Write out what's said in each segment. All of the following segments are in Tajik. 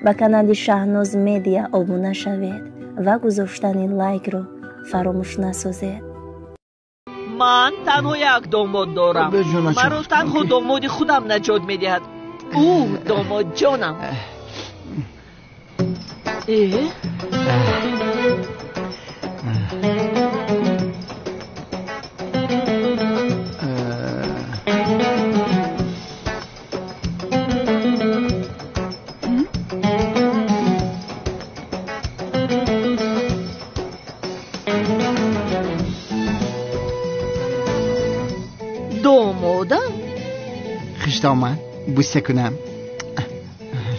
Ба канали Шаҳноз Медиа обуна шавед ва гузоштани лайкро фаромӯш насозед. Ман танҳо як домод дорам. Маро танҳо домоди худам наҷот медиҳад. Ӯ домодҷонам. Домодам? Хиштомад бӯса кунам.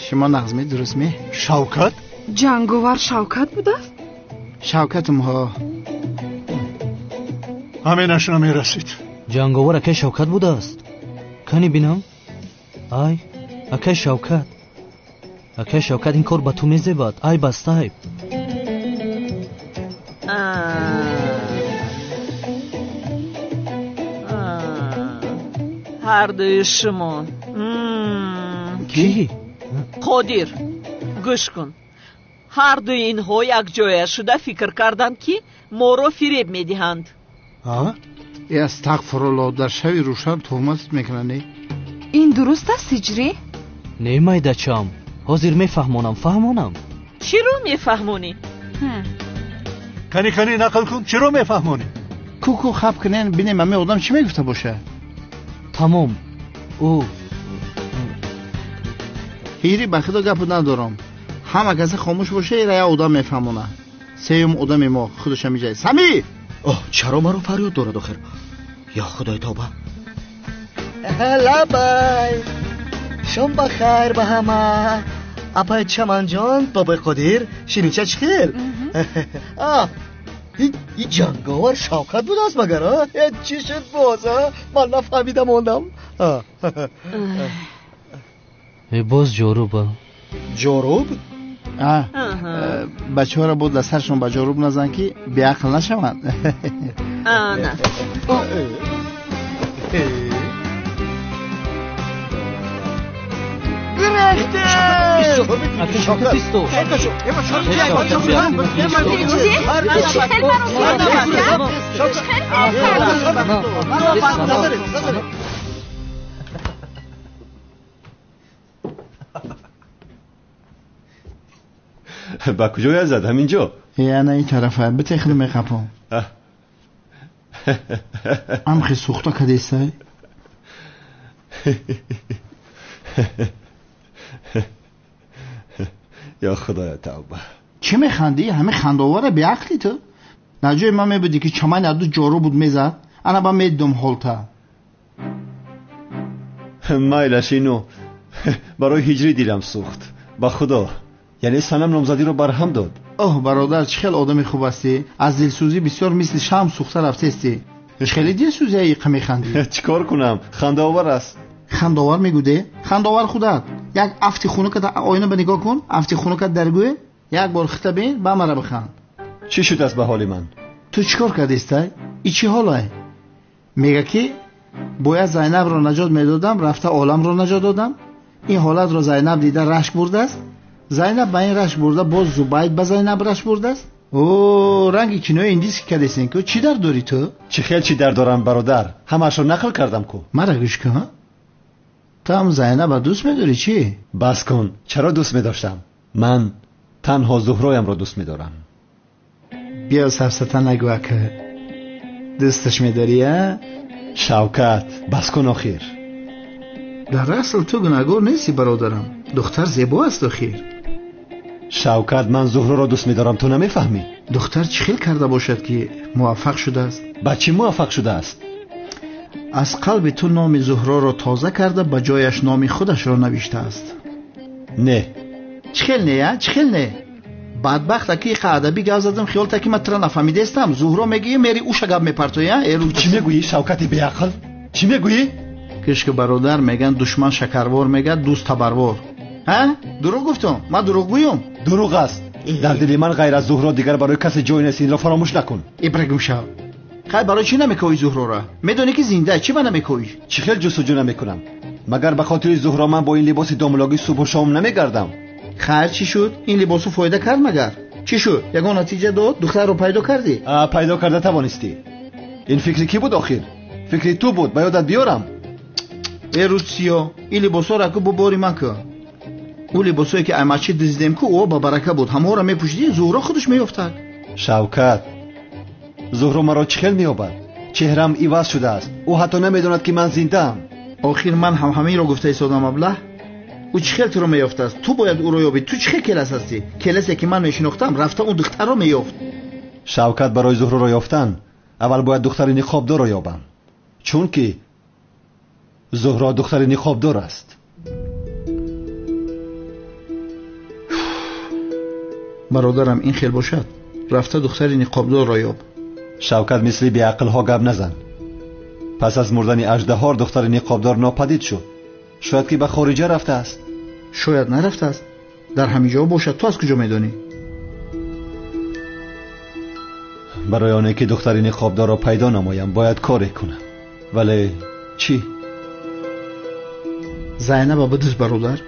Шумо нағзме, дурустме? Шавкат? Ҷанговар Шавкат будааст? Шавкатум ҳо. Ҳаминаш намерасид. Ҷанговар акай Шавкат будааст? Кани бинам? Ай, акай Шавкат. Акай Шавкат, ин кор ба ту мезебад. Ай бастай. Ҳардуи шумо. Кӣ? Қодир, гӯш кун. Ҳардуи инҳо якҷоя шуда фикр карданд, ки моро фиреб медиҳанд. Астағфирулло, дар шави рӯшан туҳмат мекунанд. Ин дуруст аст, ҳиҷрӣ? Не, майдачам, ҳозир мефаҳмонам, фаҳмонам. Чиро мефаҳмонӣ? Кани кани нақл кун, чиро мефаҳмонӣ? Куку хаб кунен, бинем ҳамин одам чӣ мегуфта бошад. Тамом. Ӯ ҳири ба худо гапу надорам. Ҳама касе хомӯш боша, ира як одам мефаҳмона. Сеюм одами мо худаш ҳамиҷа. Сами! Оҳ, чаро маро фарёд дорад охир? Ё худои тавба. Лабай. Шом ба хайр ба ҳама. Апай Чаманҷон, бобои Қодир, ширинча чӣ хел? И ҷанговар Шавкат будааст магар? Чӣ шуд боз? Ман нафаҳмида мондам. Боз ҷоруба. Ҷоруб? Бачаҳоро боз дар саршон ба ҷоруб назан, ки беақл нашаванд. Ана. Ба куҷоя зад? Ҳаминҷо? Ана ин тарафа, битехли меқапам. Амхи сӯхта кадесай? Ё худоя тавба. Чӣ механдӣ? Ҳамин хандаовара беақлӣ ту? Дар ҷои ман мебудӣ, ки чамани аду ҷору буд мезад, ана ба медидум ҳолта. Майлаш, ино барои ҳиҷрӣ дилам сӯхт. Ба худо, яъне санам номзадиро барҳам дод. Оҳ бародар, чӣ хел одами хуб ҳастӣ. Аз дилсӯзӣ бисёр мисли шам сӯхта рафтестӣ. Хеле дилсӯзия иқа механдӣ. Чӣ кор кунам? Хандаовар аст. Хандаовар мегӯде? Хандаовар худат. Як афти хунукат оина ба нигоҳ кун, афти хунукат дар гӯе, як бор хита бин, ба мара биханд. Чӣ шудааст ба ҳоли ман? Ту чӣ кор кардистай? И чӣ ҳолай? Мега ки бояд Зайнабро наҷот медодам, рафта оламро наҷот додам. Ин ҳолатро Зайнаб дида рашк бурдааст. Зайнаб ба ин рашк бурда, боз Зубайд ба Зайнаб рашк бурдааст. О, ранги кинои индиски кадесен ку, чӣ дард дорӣ ту? Чӣ хел чӣ дард дорам, бародар? Ҳамаашро нақл кардам ку. Мара гӯш кун. Ту ҳам Зайнаба дӯст медорӣ чӣ? Бас кун, чаро дӯст медоштам? Ман танҳо Зуҳроямро дӯст медорам. Биё сафсата нагӯ, ака. Дӯсташ медорӣ, а? Шавкат, бас кун охир. Дар асл ту гунаҳгор нестӣ, бародарам. Духтар зебо аст охир. Шавкат, ман Зуҳроро дӯст медорам, ту намефаҳмӣ? Духтар чӣ хел карда бошад, ки муваффақ шудааст? Ба чӣ муваффақ шудааст? Аз қалби ту номи Зуҳроро тоза карда, ба ҷояш номи худашро навиштааст. Не. Чӣ хел не, а? Чӣ хел не? Бадбахт, аки иқа адабӣ гап задам, хиёл та ки ман тура нафаҳмидаистам. Зуҳро мегӯӣ, мери уша гап мепартоӣ, а? Эру чӣ мегӯӣ, Шавкати беақл? Чӣ мегӯӣ? Кишки бародар, меган душман шакарвор, мегӯяд дӯст табарвор. Ҳа? Дурӯғ гуфтам? Ман дурӯғгӯям? Дурӯғ аст. Дар дили ман ғайр аз Зуҳро дигар барои касе ҷой нест, инро фаромӯш накун. Ибрагим шав. Хай, барои чӣ намекоӣ Зуҳрора? Медонӣ ки зинда, чӣ ба намекоӣ? Чӣ хел ҷустуҷӯ намекунам? Магар ба хотири Зуҳро ман бо ин либоси домлогӣ субҳу шом намегардам? Хайр, чӣ шуд? Ин либосу фоида кард магар? Чӣ шуд? Ягон натиҷа дод? Духтарро пайдо кардӣ? Пайдо карда тавонистӣ. Ин фикри кӣ буд охир? Фикри ту буд, ба ёдат биёрам. Э рӯзсиё, ин либосҳоро аку бубори ман кун. Ӯ либосҳое ки аймачи дуздидем ку, ӯ ба барака буд. Ҳамаҳоро мепӯшидӣ, Зуҳро худаш меёфтад. Шавкат, Зуҳро маро чӣ хел меёбад? Чеҳрам иваз шудааст. Ӯ ҳатто намедонад ки ман зиндаам. Охир ман ҳам ҳаминро гуфта истодам, аблаҳ. Ӯ чӣ хел туро меёфтааст? Ту бояд ӯро ёбӣ. Ту чӣ хел келас ҳастӣ? Келасе ки ман мешинохтам, рафта он духтарро меёфт. Шавкат, барои Зуҳроро ёфтан аввал бояд духтари ниқобдорро ёбам, чунки Зуҳро духтари ниқобдор аст. Бародарам, ин хел бошад, рафта духтари ниқобдорро ёб. Шавкат, мисли беақлҳо гап назан. Пас аз мурдани аждаҳор духтари ниқобдор нопадид шуд. Шояд ки ба хориҷа рафтааст. Шояд нарафтааст, дар ҳамин ҷо бошад. Ту аз куҷо медонӣ? Барои оне ки духтари ниқобдорро пайдо намоям, бояд коре кунам. Вале чӣ? Зайнаба бидуз, бародар.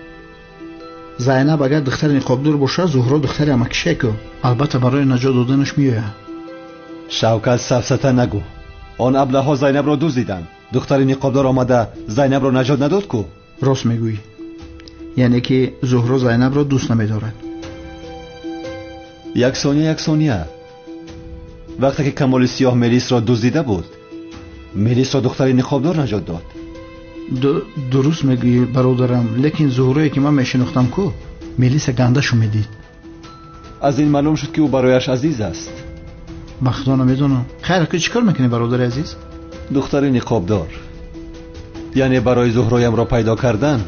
Зайнаб агар духтари ниқобдор бошад, Зуҳро духтари амакишеку. Албатта барои наҷот доданаш меояд. Шавкат, сафсата нагӯ. Он аблаҳҳо Зайнабро дуздиданд. Духтари ниқобдор омада Зайнабро наҷот надод ку? Рост мегӯӣ. Яъне ки Зуҳро Зайнабро дӯст намедорад. Як сония, як сония. Вақте ки Камоли Сиёҳ Мелисро дуздида буд, Мелисро духтари ниқобдор наҷот дод. Дуруст мегӯӣ, бародарам, лекин Зуҳрое ки ман мешинохтам ку, Мелиса гандашу медид. Аз ин маълум шуд ки ӯ барояш азиз аст. Ба худо намедонам. Хайр, ку чӣ кор мекунӣ, бародари азиз? Духтари ниқобдор. Яъне барои Зуҳроямро пайдо кардан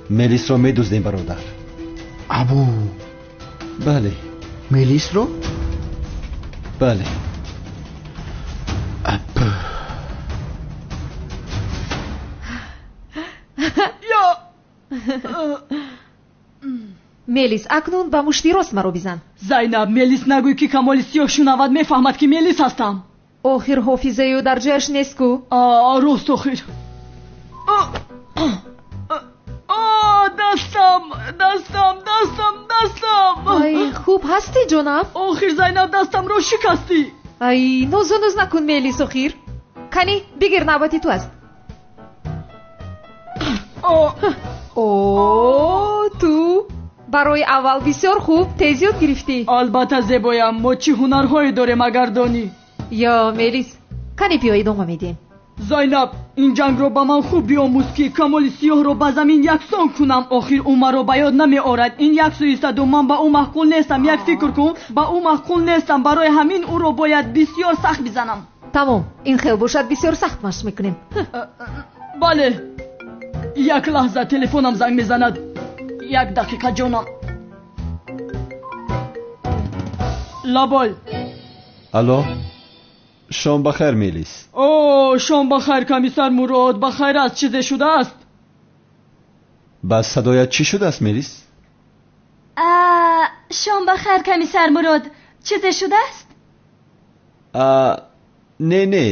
Мелисро медуздем, бародар. Абу. Бале. Мелисро? Бале. Мелис, акнун ба мушти рост маро бизан. Зайнаб, Мелис нагӯй ки Камоли Сиёҳ шунавад, мефаҳмад ки Мелис ҳастам. Охир ҳофизаи ӯ дар ҷояш нест ку? Рост, охир. Дастам, дастам, дастам, дастам. Ай, хуб ҳастӣ, ҷонам? Охир, Зайнаб, дастамро шикастӣ. Ай, нозу нуз накун, Мелис, охир. Кани, бигир, навбати ту аст. О, ту барои аввал бисёр хуб тез ёд гирифтӣ. Албатта, зебоям, мо чӣ ҳунарҳое дорем, агар донӣ. Ё, Мелис, кани биё идома медиҳем. Зайнаб, ин ҷангро ба ман хуб биомӯз, ки Камоли Сиёҳро ба замин яксон кунам. Охир ӯ маро ба ёд намеорад. Ин як суистаду ман ба ӯ маъқул нестам. Як фикр кун, ба ӯ маъқул нестам. Барои ҳамин ӯро бояд бисёр сахт бизанам. Тамом, ин хел бошад, бисёр сахт машқ мекунем. Бале. Як лаҳза, телефонам занг мезанад. Як дақиқа, ҷонам. Лабой. Алло, шом ба хайр, Мелис. О, шом ба хайр, комиссар Мурод. Ба хайр аст, чизе шудааст? Ба садоят чӣ шудааст, Мелис? Шом ба хайр, комиссар Мурод. Чизе шудааст? Не, не,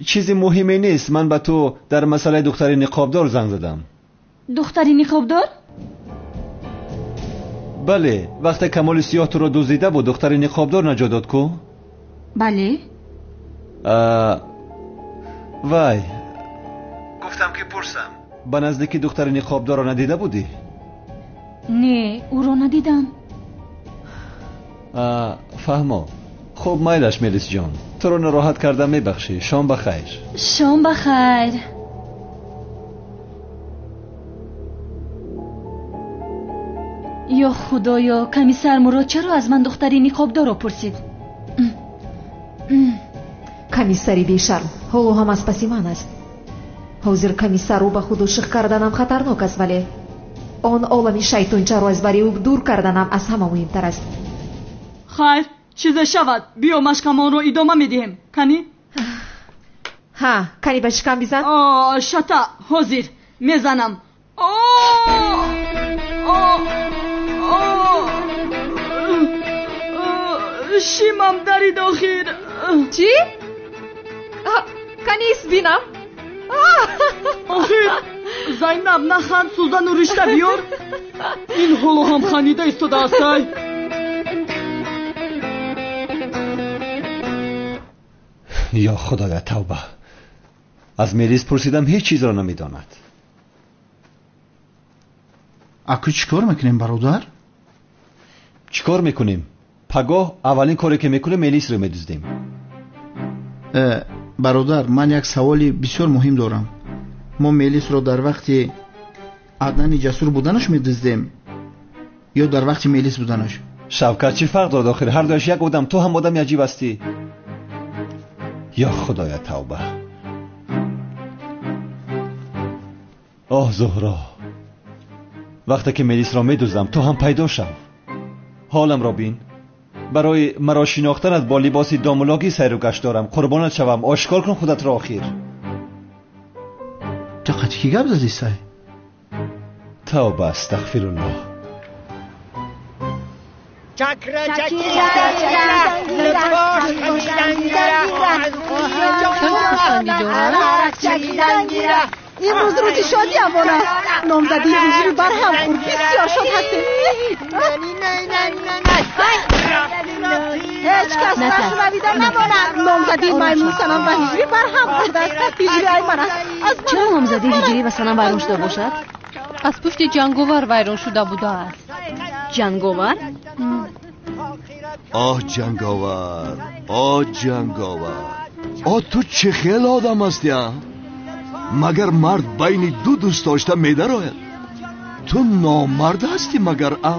чизи муҳиме нест. Ман ба ту дар масъалаи духтари ниқобдор занг задам. Духтари ниқобдор? Бале, вақте Камоли Сиёҳ туро дуздида буд, духтари ниқобдор наҷот дод ку? Бале. Вай, гуфтам ки пурсам, ба наздики духтари ниқобдорро надида будӣ? Не, ӯро надидам. Фаҳмо. Хуб, майлаш, Мелисҷон, туро нороҳат кардам, мебахшӣ. Шом ба хайр. Шом ба хайр. Ё худоё, комиссар Мурод чаро аз ман духтари ниқобдорро пурсид? Комиссари бешарм ҳоло ҳам аз паси ман аст. Ҳозир комиссарро ба худ ошиқ карданам хатарнок аст, вале он олами шайтончаро аз бари ӯ дур карданам аз ҳама муҳимтар аст. Хайр, чизе шавад, биё машқамонро идома медиҳем. Кани? Ҳа, кани ба шикам бизан. Шата, ҳозир мезанам. Шимам дарид охир. Чӣ? Кани бинам. Охир, Зайнаб, наханд, сӯзану ришта биёр. Ин ҳоло ҳам ханида истодааст. Ай, ё Худоя, тавба! Аз Мелис пурсидам, ҳеҷ чизро намедонад. Аку чӣ кор мекунем, бародар? Чӣ кор мекунем? Пагоҳ аввалин коре ки мекунем, Мелисро медуздем. Бародар, ман як саволи бисёр муҳим дорам. Мо Мелисро дар вақти Аднани ҷасур буданаш медуздем ё дар вақти Мелис буданаш? Шавкат, чӣ фарқ дорад охир? Ҳар дуяш як одам. Ту ҳам одами аҷиб ҳастӣ. Ё Худоя, тавба! Оҳ, Зуҳро, вақте ки Мелисро медуздам, ту ҳам пайдо шав. Ҳоламро бин. Барои маро шинохтанат бо либоси домулогӣ сайру гашт дорам. Қурбонат шавам, ошкор кун худатро охир. Ту қати кӣ гап задӣ, сай? Тавба, астағфируллоҳ. Имрӯз рӯзи шодиамон аст. Номзадии ҳиҷрӣ барҳам хӯрд. Бисёр шод ҳастем. Ҳеҷ кас нашунавида намонад. Номзадии маймун Санам ва ҳиҷрӣ барҳам хӯрдааст. Ҳиҷрӣ ай ман аст. Чаро номзадии ҳиҷрӣ ва Санам вайрон шуда бошад? Аз пушти ҷанговар вайрон шуда будааст. Ҷанговар? Оҳ, ҷанговар, оҳ, ҷанговар, оҳ, ту чӣ хел одам ҳастӣ, а? Магар мард байни ду дӯст дошта медарояд? Ту номард ҳастӣ магар, а?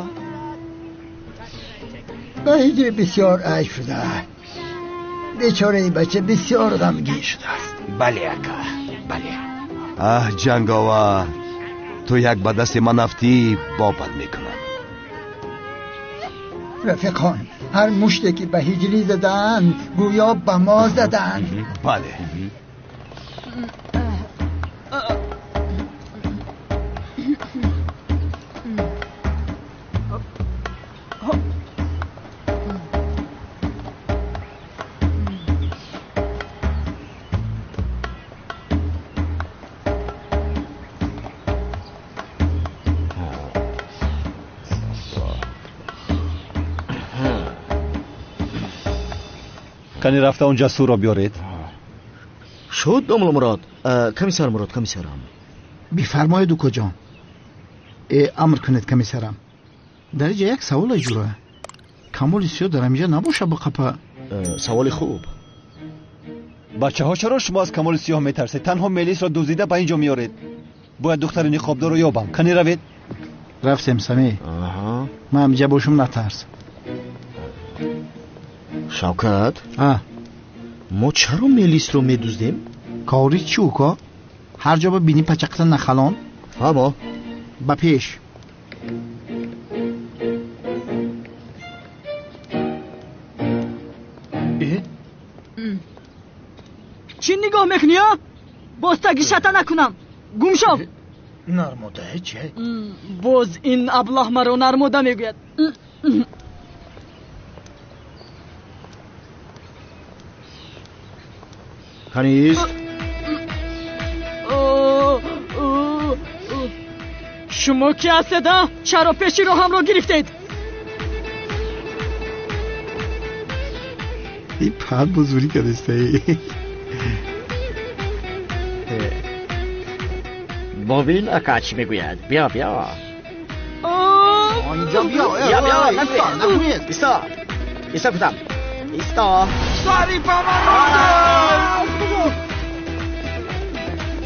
Ба ҳиҷри бисёр айб шудааст. Бечораи бача бисёр ғамгин шудааст. Бале, ака, бале. Аҳ, ҷанговар, ту як ба дасти ман афтӣ, бобат мекунам. Рафиқон, ҳар муште ки ба ҳиҷрӣ задаанд, гӯё ба мо задаанд. Бале. Кани рафта он ҷасурро биёред. Шуд, домла Мурод. Комиссар Мурод, комиссарам. Бифармоед, укоҷон. Амр кунед, комиссарам. Дар инҷа як савол ҷура. Камоли сиёҳ дар ҳаминҷа набоша ба қапа? Саволи хуб. Бачаҳо, чаро шумо аз Камоли сиёҳ метарсед? Танҳо Мелисро дуздида ба инҷо меоред. Бояд духтари ниқобдорро ёбам. Кани равед. Рафтем, Самӣ. Ман ҳаминҷа бошум, натарс. Шавкат, мо чаро Мелисро медуздем? Кори чӣ, уко? Ҳар ҷо ба бини пачақта нахалон. Фаҳмо. Ба пеш. Чӣ нигоҳ мекунӣ, а? Боз тагишата накунам. Гум шав. Нармода чӣ? Боз ин аблаҳ маро нармода мегӯяд. Канист? Шумо ки ҳастед, а? Чаро пеши роҳамро гирифтед? И пар бузурӣ кардастаи. Бобин ака чӣ мегӯяд? Биё, биё. Инҷо биё. Биё, биё, нагӯед. Исто. Исто гуфтам. Исто. Сари ба ман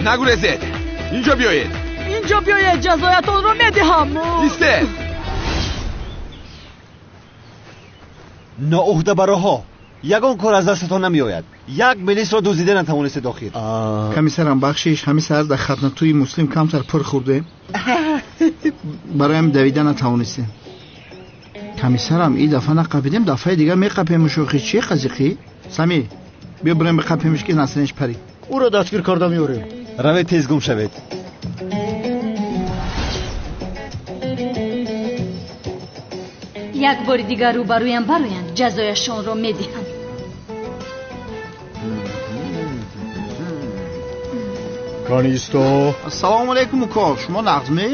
нагурезед, инҷо биёед. Инҷо биёед, ҷазоятонро медиҳам. Истед. Ноуҳдабароҳо, ягон кор аз дастатон намеояд. Як Мелисро дуздида натавонистед охир. Комиссарам, бахшиш, ҳамин саҳар дар хатнатӯи Муслим камтар пур хӯрдем. Бароям давида натавонистем. Комиссарам, ин дафъа нақапидем, дафъаи дигар меқапемуш охи. Чӣ қазиқӣ? Самӣ, биё бирем биқапемуш ки насринш парид. Ӯро дастгир карда меорем. Равед, тез гум шавед. Як бори дигар рӯбарӯям бароянд, ҷазояшонро медиҳам. Канисто. Ассалому алайкум уко, шумо нағзме?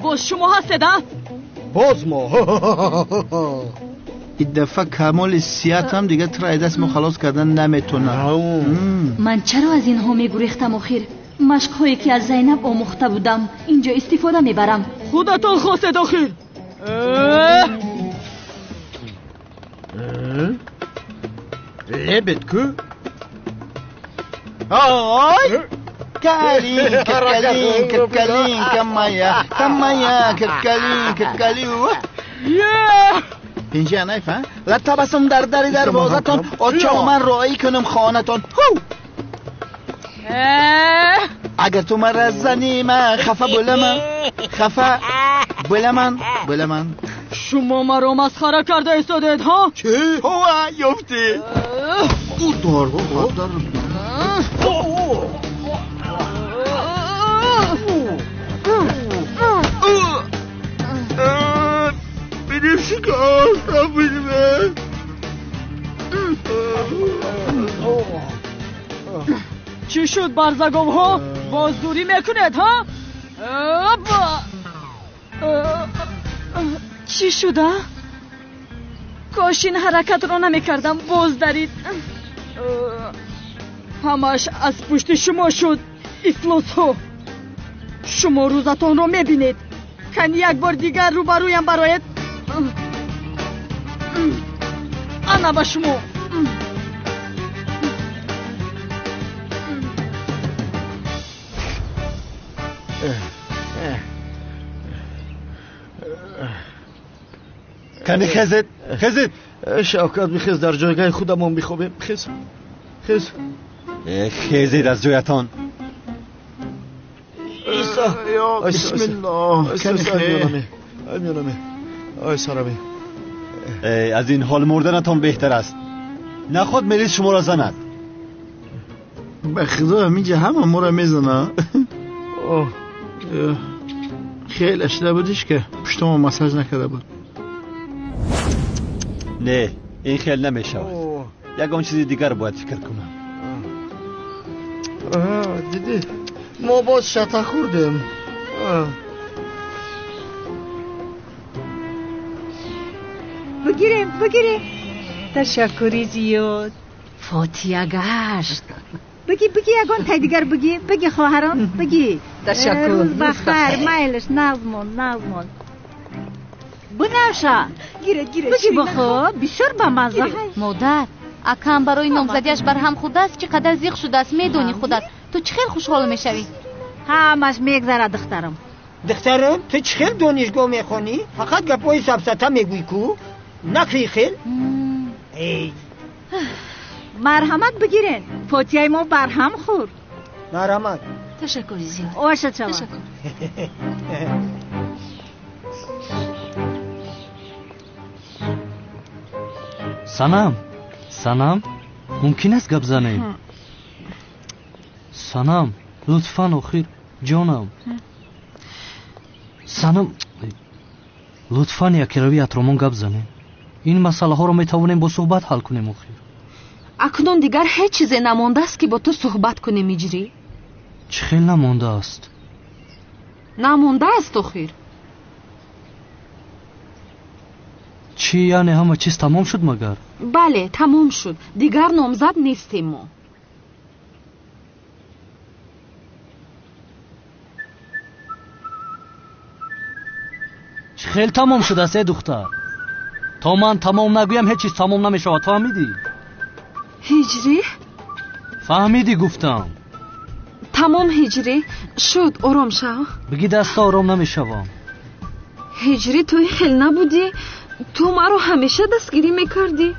Боз шумо ҳастед, а? Боз мо. Ин дафъа камоли сиҳатам дигар туро аз даст мо халос кардан наметонам. Ман чаро аз инҳо мегурехтам охир? Машқҳое ки аз Зайнаб омӯхта будам инҷо истифода мебарам. Худатон хостед охир. Лебед ку? Ой! Калинка, калинка, калинка моя, моя, калинка, калинка. Инҷа найфа? Ла табассум дар дари дарвозатон, очо ман роӣ кунам хонатон. Агар ту маро занӣ, ман хафа буламан, хафа буламан, буламан. Шумо маро масхара карда истодед, ҳа? Чӣ? Ҳова, ёфтӣ. Удар, удар. Benim şikayet benim. Чӣ шуд, барзаговҳо? Боз дурӣ мекунед, ҳа? Чӣ шуда? Кош ин ҳаракатро намекардам, боз дарид. Ҳамааш аз пушти шумо шуд, ифлосҳо. Шумо рӯзатонро мебинед. Кани як бор дигар рӯбарӯям бароед. Ана ба шумо. Кани хезед, хезед. Шавкат, бихез, дар ҷойгоҳи худамон бихобем. Хез, хез. Хезед аз ҷоятон. Бисмиллоҳ. Ай сарами. Аз ин ҳол мурданатон беҳтар аст. Наход милис шуморо занад. Ба худо ҳаминҷа ҳама моро мезана. Хеле ашида будиш ки пуштамо массаж накарда буд. Не, ин хел намешавад. Ягон чизи дигар бояд фикр кунам. Дидӣ, мо боз шата хӯрдем. Бигирем, бигирем. Ташаккури зиёд. Фотия гашт. Биги, биги, ягон тай дигар биги, биги хоҳарон, биги. Ташаккур. Рӯз бахайр, майлаш, нағзмон, нағзмон. Бунафша. Гиред, гиред. Биги бихӯр, бисёр бамазза. Модар, акам барои номзадиаш барҳам хӯрдааст, чӣ қадар зиқ шудааст, медонӣ худат. Ту чӣ хел хушҳол мешавӣ? Ҳамаш мегзарад, духтарам. Духтарам, ту чӣ хел донишгоҳ мехонӣ? Фақат гапҳои сафсата мегӯӣ ку? Накӣ хел? Марҳамат бигирен. Фотияи мо барҳам хӯрд. Марҳамат. Ташаккури зиёд. Оша чава. Ташаккур. Санам, Санам, мумкин аст гап занем? Санам, лутфан охир, ҷонам. Санам, лутфан якирави атромон гап занем. Ин масъалаҳоро метавонем бо суҳбат ҳал кунем охир. Акнун дигар ҳеҷ чизе намондааст ки бо ту суҳбат кунем, Иҷрӣ. Чӣ хел намондааст? Намондааст охир. Чӣ, яъне ҳама чиз тамом шуд магар? Бале, тамом шуд. Дигар номзад нестем мо. Чӣ хел тамом шудааст, э духтар? То ман тамом нагӯям ҳеҷ чиз тамом намешавад, фаҳмидӣ? Ҳиҷрӣ? Фаҳмидӣ гуфтам. Тамом, Ҳиҷрӣ, шуд, ором шав. Биги даста ором намешавам. Ҳиҷрӣ, ту хел набудӣ. Ту маро ҳамеша дастгирӣ мекардӣ.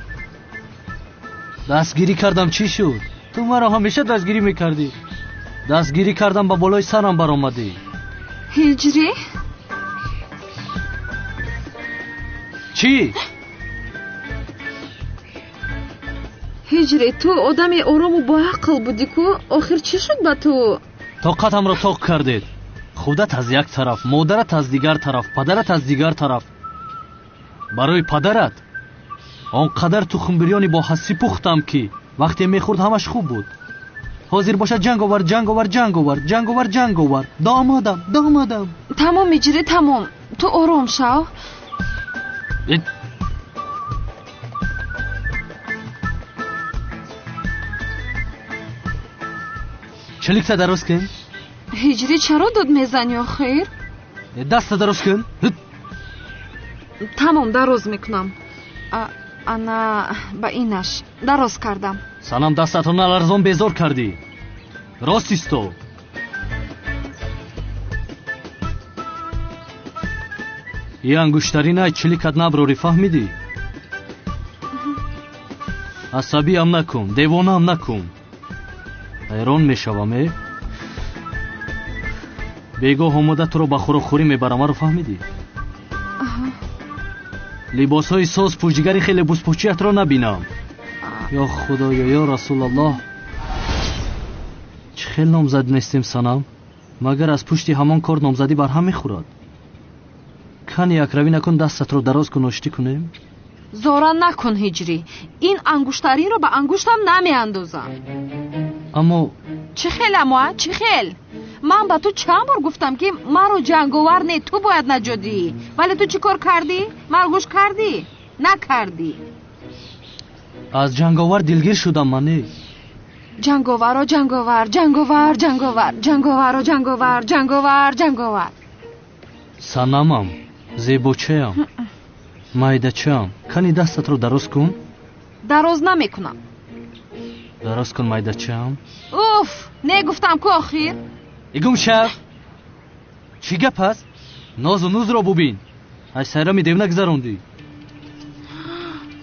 Дастгирӣ кардам, чӣ шуд? Ту маро ҳамеша дастгирӣ мекардӣ. Дастгирӣ кардам, ба болои сарам баромадӣ. Ҳиҷрӣ? Чӣ? Ҳиҷрӣ, ту одами орому боақл будӣ ку, охир чӣ шуд ба ту? Тоқатамро тоқ кардед. Худат аз як тараф, модарат аз дигар тараф, падарат аз дигар тараф. Барои падарат он қадар тухмбирёни бо ҳассӣ пухтам, ки вақте мехӯрд ҳамаш хуб буд. Ҳозир бошад ҷанговар, ҷанговар, ҷанговар, ҷанговар, ҷанговар. Домодам, домодам. Тамом ҳиҷрӣ, тамом. Ту ором шав. Чиликта дароз кун. Ҳиҷрӣ, чаро дод мезанӣ охир? Даста дароз кун. Тамом, дароз мекунам. Ана ба инаш дароз кардам. Санам, дастатро наларзон, безор кардӣ. Рост исто. И ангуштаринай чиликат наброрӣ, фаҳмидӣ? Асабиам накун, девонаам накун. Ҳайрон мешавам, э? Бегоҳ омода туро ба хӯрокхӯрӣ мебарам, маро фаҳмидӣ? Либосҳои соз пӯшигари хеле бузпӯчиятро набинам. Ё худоё, ё расулаллоҳ, чӣ хел номзад нестем, санам? Магар аз пушти ҳамон кор номзадӣ барҳам мехӯрад? Кани якравӣ накун, дастатро дароз кун, оштӣ кунем. Зора накун, ҳиҷрӣ. Ин ангуштаринро ба ангуштам намеандозам. Аммо чӣ хел, аммо чӣ хел? Ман ба ту чанд бор гуфтам, ки маро ҷанговар не, ту бояд наҷот диҳӣ. Вале ту чӣ кор кардӣ? Маро гӯш кардӣ? Накардӣ. Аз ҷанговар дилгир шудам ман, не? Ҷанговаро ҷанговар, ҷанговар, ҷанговар, ҷанговаро ҷанговар, ҷанговар, ҷанговар. Санамам, зебочаям, майдачаам, кани дастатро дароз кун. Дароз намекунам. Дароз кун, майдачаам. Уф, не гуфтам ку охир. Игум шав. Чӣ гап аст? Нозу нузро бубин. Аз сайрами девна гузарондӣ.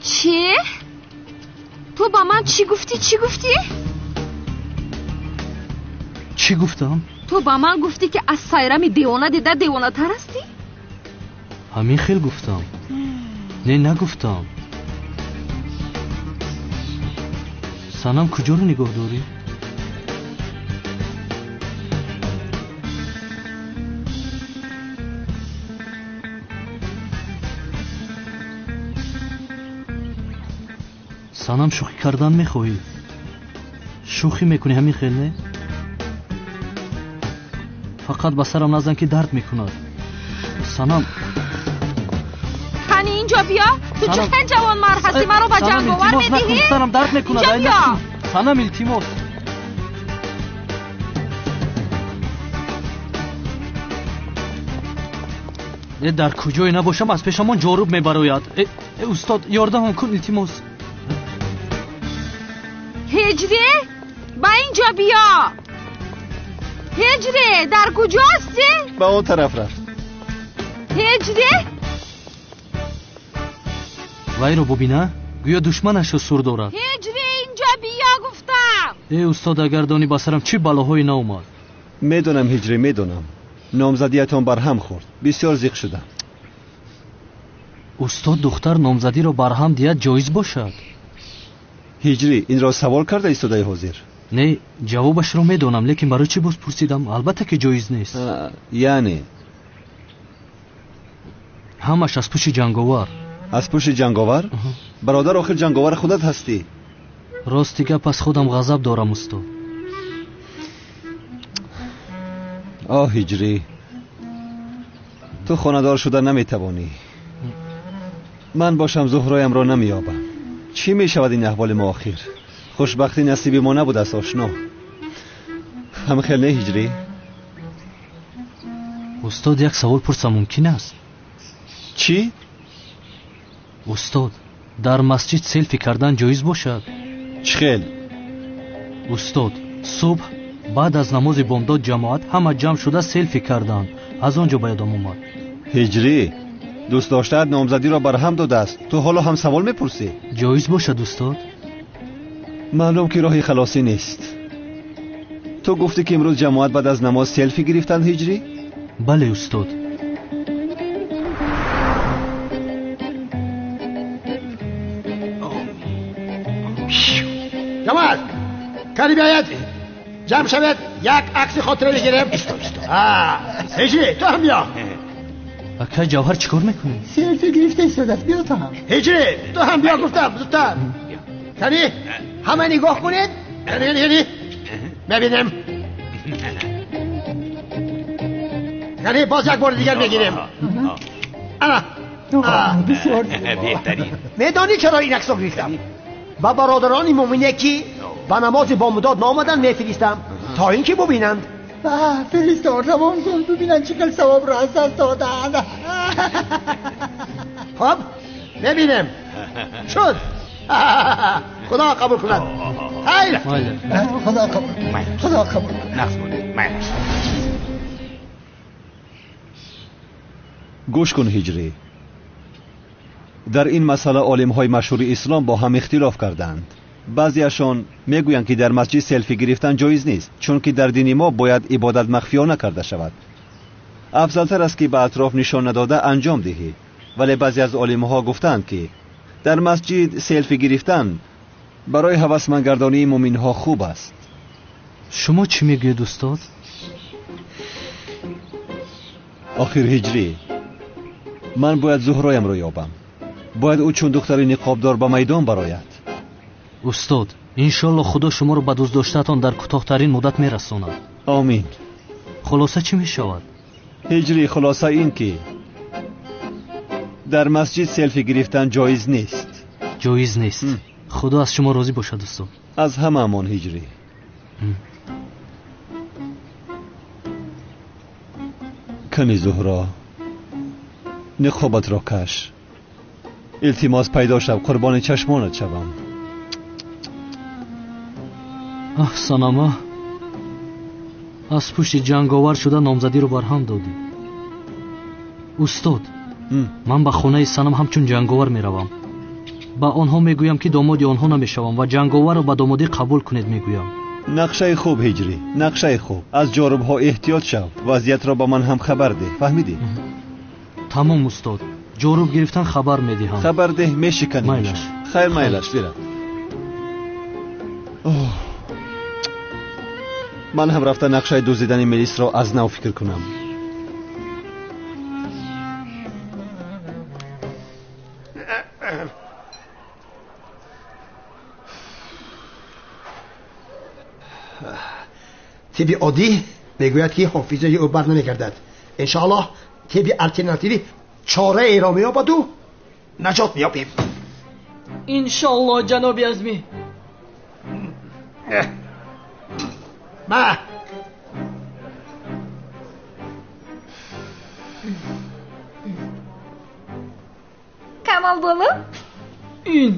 Чӣ? Ту ба ман чӣ гуфтӣ? Чӣ гуфтӣ? Чӣ гуфтам? Ту ба ман гуфтӣ, ки аз сайрами девона дида девонатар ҳастӣ? Ҳамин хел гуфтам. Не, нагуфтам. Санам, куҷоро нигоҳ дорӣ? Санам, шӯхӣ кардан мехоҳӣ? Шӯхӣ мекунӣ, ҳамин хел, не? Фақат ба сарам назан, ки дард мекунад. Санам, кани инҷо биё. Ту чӣ хел ҷавонмард ҳастӣ, маро ба ҷанговар медиҳӣ? Сарам дард мекунад. Инҷо биё. Санам, илтимос. Дар куҷое набошам, аз пешамон ҷоруб мебарояд. Устод, ёрдамам кун, илтимос. Ҳиҷрӣ, ба инҷо биё. Ҳиҷрӣ, дар куҷо ҳастӣ? Ба он тараф рафт. Ҳиҷрӣ, вайро бубина, гӯё душманашро сур дорад. Ҳиҷрӣ, инҷо биё гуфтам. Э устод, агар донӣ ба сарам чӣ балоҳое наомад. Медонам, ҳиҷрӣ, медонам. Номзадиятон барҳам хӯрд. Бисёр зиқ шудам. Устод, духтар номзадиро барҳам диҳад ҷоиз бошад? Ҳиҷрӣ, инро савол карда истодаи ҳозир? Не, ҷавобашро медонам, лекин барои чӣ боз пурсидам? Албатта ки ҷоиз нест. Яъне? Ҳамаш аз пушти ҷанговар. Аз пушти ҷанговар? Бародар, охир ҷанговар худат ҳастӣ. Рости гап, аз худам ғазаб дорам, устод. Оҳ, ҳиҷрӣ, ту хонадор шуда наметавонӣ. Ман бошам зуҳроямро намеёбам. Чӣ мешавад ин аҳволи мо охир? Хушбахтӣ насиби мо набудааст, ошно. Ҳамхел не, ҳиҷрӣ? Устод, як савол пурсам мумкин аст? Чӣ? Устод, дар масҷид селфи кардан ҷоиз бошад? Чӣ хел? Устод, субҳ баъд аз намози бомдод ҷамоат ҳама ҷамъ шуда селфи карданд. Аз он ҷо ба ёдам омад. Ҳиҷрӣ, дӯст доштаат номзадиро барҳам додааст. Ту ҳоло ҳам савол мепурсӣ? Ҷоиз бошад, устод? Маълум ки роҳи халосӣ нест. Ту гуфтӣ, ки имрӯз ҷамоат баъд аз намоз селфи гирифтанд, ҳиҷрӣ? Бале, устод. Ҷамоат, кани биёяд, ҷамъ шавед, як акси хотира бигирем. Ҳиҷрӣ, ту ҳам биё. Акай Ҷавҳар, чӣ кор мекунӣ? Селфи гирифта истодааст, биё ту ҳам. Ҳиҷрӣ, ту ҳам биё гуфтам, зудтар. Кани, ҳама нигоҳ кунед. Кани, кани, кани. Мебинем. Яъне боз як бори дигар мегирем. Ана. Бисёр беҳтарин. Медонӣ чаро ин аксро гирифтам? Ба бародарони муъмине ки ба намози бомдод наомаданд мефиристам, то ин ки бубинанд. Фиристор равон кун, бубинанд чӣ қадр савобро аз даст додаанд. Хоб, мебинем. Шуд. Худо қабул кунад. Хайр. Худо қабул. Худо қабул. Нақс монед. Майлаш. Гӯш кун ҳиҷрӣ. Дар ин масъала олимҳои машҳури ислом бо ҳам ихтилоф карданд. Баъзеашон мегӯянд ки дар масҷид селфи гирифтан ҷоиз нест, чунки дар дини мо бояд ибодат махфиёна карда шавад. Афзалтар аст ки ба атроф нишон надода анҷом диҳӣ. Вале баъзе аз олимҳо гуфтанд ки дар масҷид селфи гирифтан барои ҳавасмандгардонии муъминҳо хуб аст. Шумо чӣ мегӯед устод? Охир ҳиҷрӣ, ман бояд Зуҳроямро ёбам. Бояд ӯ чун духтари ниқобдор ба майдон барояд. Устод, иншоалло худо шуморо ба дӯстдоштаатон дар кӯтоҳтарин муддат мерасонад. Омин. Хулоса чӣ мешавад? Ҳиҷрӣ, хулоса ин ки дар масҷид селфи гирифтан ҷоиз нест. Ҷоиз нест. Худо аз шумо розӣ бошад устод. Аз ҳамаамон ҳиҷрӣ. Кани Зуҳро, ниқобатро каш. Илтимос пайдо шав, қурбони чашмонат шавам. Аҳ Санама, аз пушти ҷанговар шуда номзадиро барҳам додӣ. Устод, ман ба хонаи Санам ҳамчун ҷанговар меравам. Ба онҳо мегӯям ки домоди онҳо намешавам ва ҷанговарро ба домодӣ қабул кунед мегӯям. Нақшаи хуб ҳиҷрӣ, нақшаи хуб. Аз ҷорубҳо эҳтиёт шав, вазъиятро ба ман ҳам хабар деҳ. Фаҳмидӣ? Тамом устод, ҷоруб гирифтан хабар медиҳам. Хабар деҳ, мешиканем. Майлаш. Хайр, майлаш, бира. Ман ҳам рафта нақшаи дуздидани милисро аз нав фикр кунам. Тибби оддӣ мегӯяд ки ҳофизаи ӯ бар намегардад. Иншоаллоҳ тибби алтернативӣ чораеро меёбаду наҷот меёбем. Иншоаллоҳ ҷаноби азмӣ. Ма Камол боло? Ин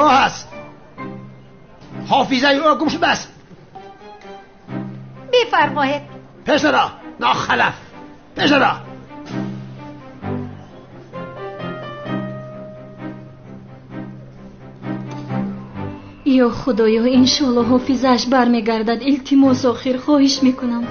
ӯ ҳаст. Ҳофизаи ӯ гум шудааст. Бифармоед. Пешаро, нохалаф, пешаро. Ё худоё, иншоалло ҳофизааш бармегардад. Илтимос, охир хоҳиш мекунам.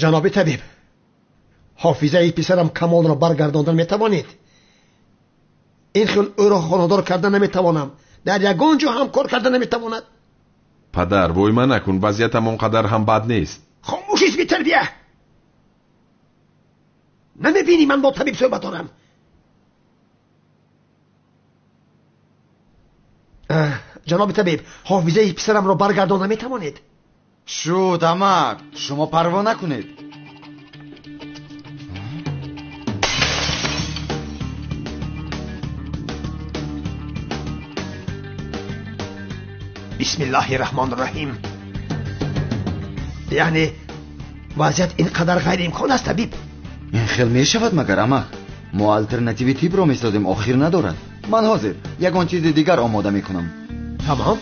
Ҷаноби табиб, ҳофизаи писарам Камолро баргардондан метавонед? Ин хел ӯро хонадор карда наметавонам. Дар ягон ҷо ҳам кор карда наметавонад. Падар, войма накун, вазъиятам он қадар ҳам бад нест. Хомӯшист бетарбия! Намебинӣ ман бо табиб суҳбат дорам? Ҷаноби табиб, ҳофизаи писарамро баргардон наметавонед? Шуд, амак, шумо парво накунед. Бисмиллаҳи раҳмони раҳим. Яъне вазъият ин қадар ғайриимкон аст табиб? Ин хел мешавад магар амак? Мо алтернативи тибро месозем, охир надорад. Ман ҳозир ягон чизи дигар омода мекунам. Тамом.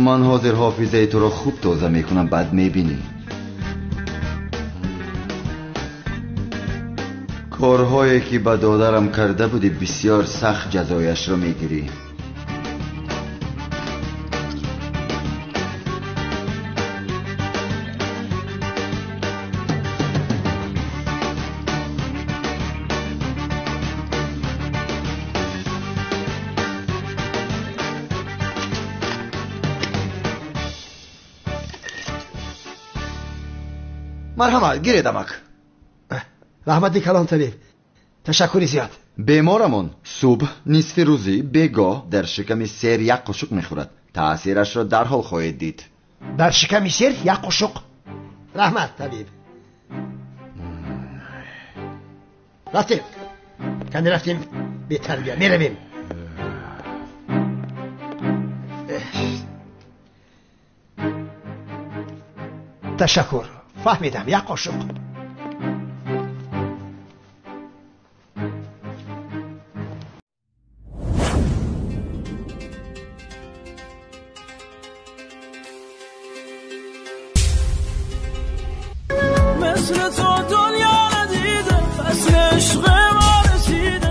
Ман ҳозир ҳофизаи туро хуб тоза мекунам, баъд мебинӣ. Корҳое ки ба додарам карда будӣ бисёр сахт ҷазояшро мегирӣ. Марҳамат, гиред амак. Раҳмати калон табиб, ташаккури зиёд. Беморамон субҳ, нисфи рӯзӣ, бегоҳ дар шиками сер як қошуқ мехӯрад. Таъсирашро дарҳол хоҳед дид. Дар шиками сер як қошуқ. Раҳмат табиб. Рафтем, кани рафтем, бетарбия меравем. Ташаккур, фаҳмидам, як қошуқ. مثل تو دنیا ندیده، فصل عشق ما رسیده.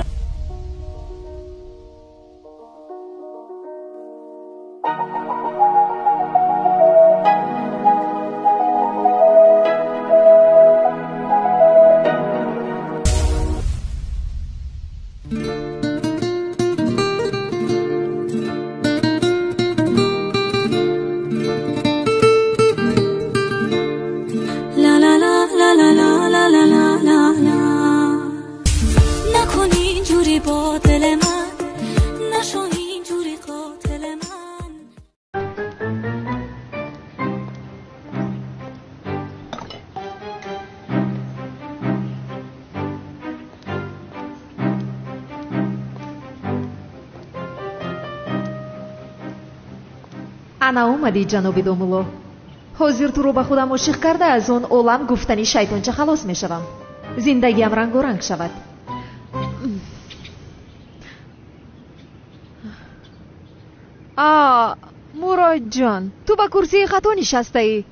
Ана омадӣ, ҷаноби домулло. Ҳозир туро ба худам ошиқ карда, аз он олам гуфтани шайтонча халос мешавам. Зиндагиам рангоранг шавад. А, Муродҷон, ту ба курсии хато нишастаӣ.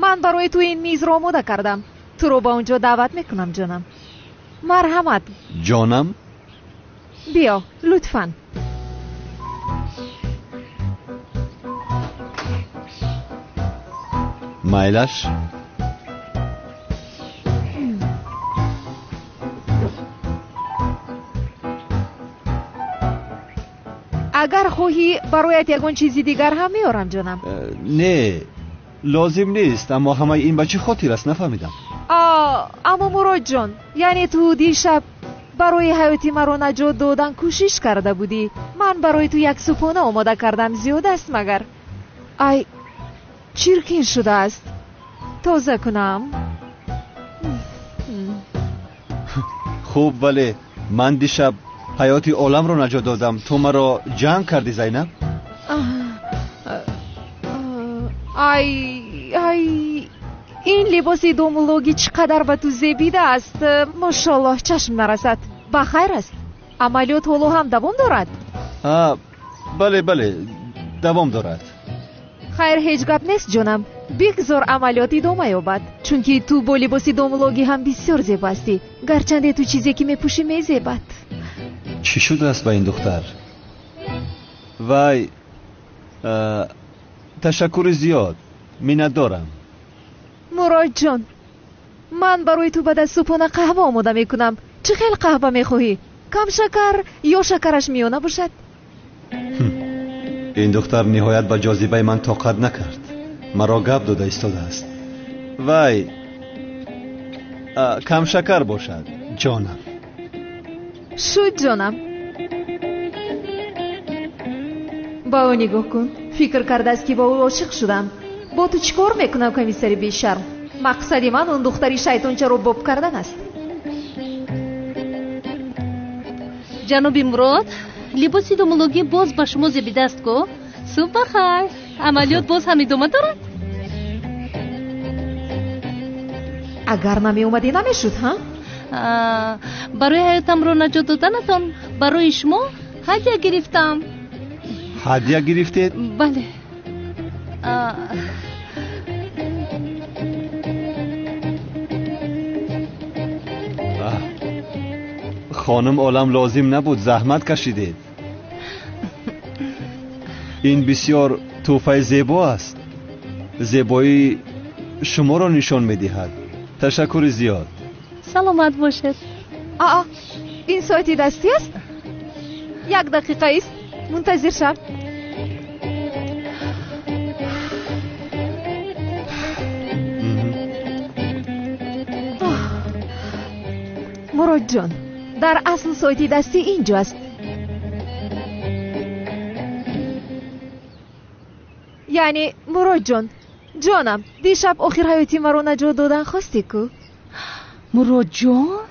Ман барои ту ин мизро омода кардам. Туро ба он ҷо даъват мекунам, ҷонам. Марҳамат. Ҷонам? Биё, лутфан. Майлаш? Агар хоҳӣ, бароят ягон чизи дигар ҳам меорам, ҷонам. Не, лозим нест, аммо ҳамаи ин ба чӣ хотир аст, нафаҳмидам. Аммо Муродҷон, яъне ту дишаб барои ҳаёти маро наҷот додан кӯшиш карда будӣ. Ман барои ту як субҳона омода кардам, зиёд аст магар? Ай, чиркин шудааст. Тоза кунам. Хуб, вале ман дишаб ҳаёти оламро наҷот додам. Ту маро ҷанг кардӣ, Зайнаб? Ай, ай, ин либоси домуллогӣ чӣ қадар ба ту зебидааст. Мошоллоҳ, чашм нарасад. Ба хайр аст? Амалиёт ҳоло ҳам давом дорад? Бале, бале, давом дорад. Хайр, ҳеҷ гап нест, ҷонам. Бигзор амалиёт идома ёбад, чунки ту бо либоси домуллогӣ ҳам бисёр зебо ҳастӣ. Гарчанде ту чизе ки мепӯшӣ мезебад. Чӣ шудааст ба ин духтар? Вай, ташаккури зиёд, миннатдорам. Муродҷон, ман барои ту баъд аз субҳона қаҳва омода мекунам. Чӣ хел қаҳва мехоҳӣ? Кам шакар ё шакараш миёна бошад? Ин духтар ниҳоят ба ҷозибаи ман тоқат накард. Маро гап дода истодааст. Вай, камшакар бошад, ҷонам. Шуд, ҷонам. Ба ӯ нигоҳ кун. Фикр кардааст, ки бо ӯ ошиқ шудам. Бо ту чӣ кор мекунам, комиссари бешарм? Мақсади ман он духтари шайтончаро боб кардан аст. Ҷаноби Мурод, либоси домуллогӣ боз ба шумо зебидааст ку? Субҳ ба хайр. Амалиёт боз ҳам идома дорад? Агар намеомадӣ, намешуд, ҳа? Барои ҳаётамро наҷот доданатон барои шумо ҳадя гирифтам. Ҳадя гирифтед? Бале. Хонум олам, лозим набуд, заҳмат кашидед. Ин бисёр тӯҳфаи зебо аст. Зебоии шуморо нишон медиҳад. Ташаккури зиёд. Саломат бошед. Аа, ин соати дастӣ аст? Як дақиқа ист, мунтазир шав. Муродҷон, дар асл соати дастӣ инҷо аст. Яъне Муродҷон, ҷонам, дишаб охир ҳаёти маро наҷот додан хостӣ ку? Муродҷон?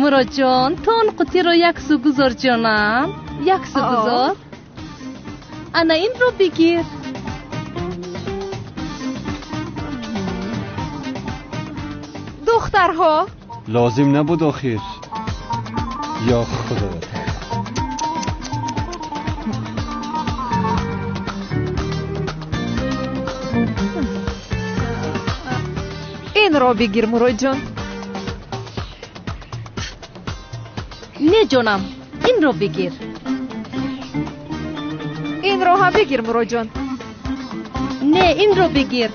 Муродҷон, ту он қутиро як су гузор, ҷонам, як су гузор. Ана инро бигир. Духтарҳо, лозим набуд охир. Ё худоё. Инро бигир, Муродҷон. Не, ҷонам, инро бигир. Инро ҳам бигир, Муродҷон. Не, инро бигир.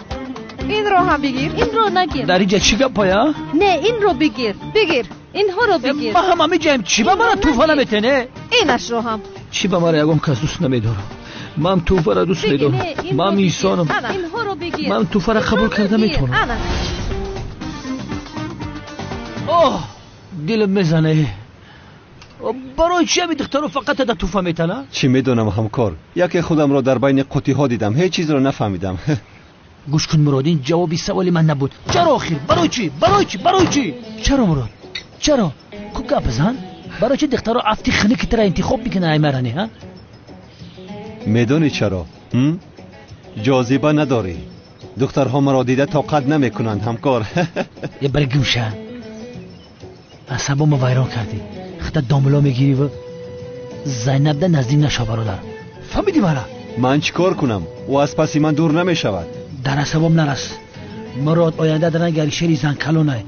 Инро ҳам бигир. Инро нагир. Дар инҷа чӣ гапая? Не, инро бигир. Бигир. Инҳоро бигир. Ма ҳам ҳамиҷаем. Чӣ ба мара тӯҳфа наметене? Инашро ҳам. Чӣ ба мара ягон кас дӯст намедорам? Ман тӯҳфаро дӯст медорам. Ман инсонам. Инҳоро бигир. Ман тӯҳфаро қабул карда метавонам. Оҳ, дилам мезане. Барои чи ҳами духтаро фақат ада тӯҳфа метана? Чӣ медонам, ҳамкор. Яке худамро дар байни қутиҳо дидам, ҳеҷ чизро нафаҳмидам. Гӯш кун, Мурод, ин ҷавоби саволи ман набуд. Чаро охир? Барои чӣ? Барои чӣ? Барои чӣ? Чаро, Мурод? Чаро? Ку гап зан? Барои чӣ духтаро афти хунуки тара интихоб мекунанд, ай маране, ҳа? Медонӣ чаро? Ҷозиба надорӣ. Духтарҳо маро дида тоқат намекунанд, ҳамкор. Е бари гумша. Асабомо вайрон кардӣ. Хата домло мегирӣ ва Зайнабда наздик нашав, бародар. Фаҳмидӣ мара? Ман чӣ кор кунам? Ӯ аз паси ман дур намешавад. Дар асабом нарас. Мурод оянда дар ранги Алишери занкалонай.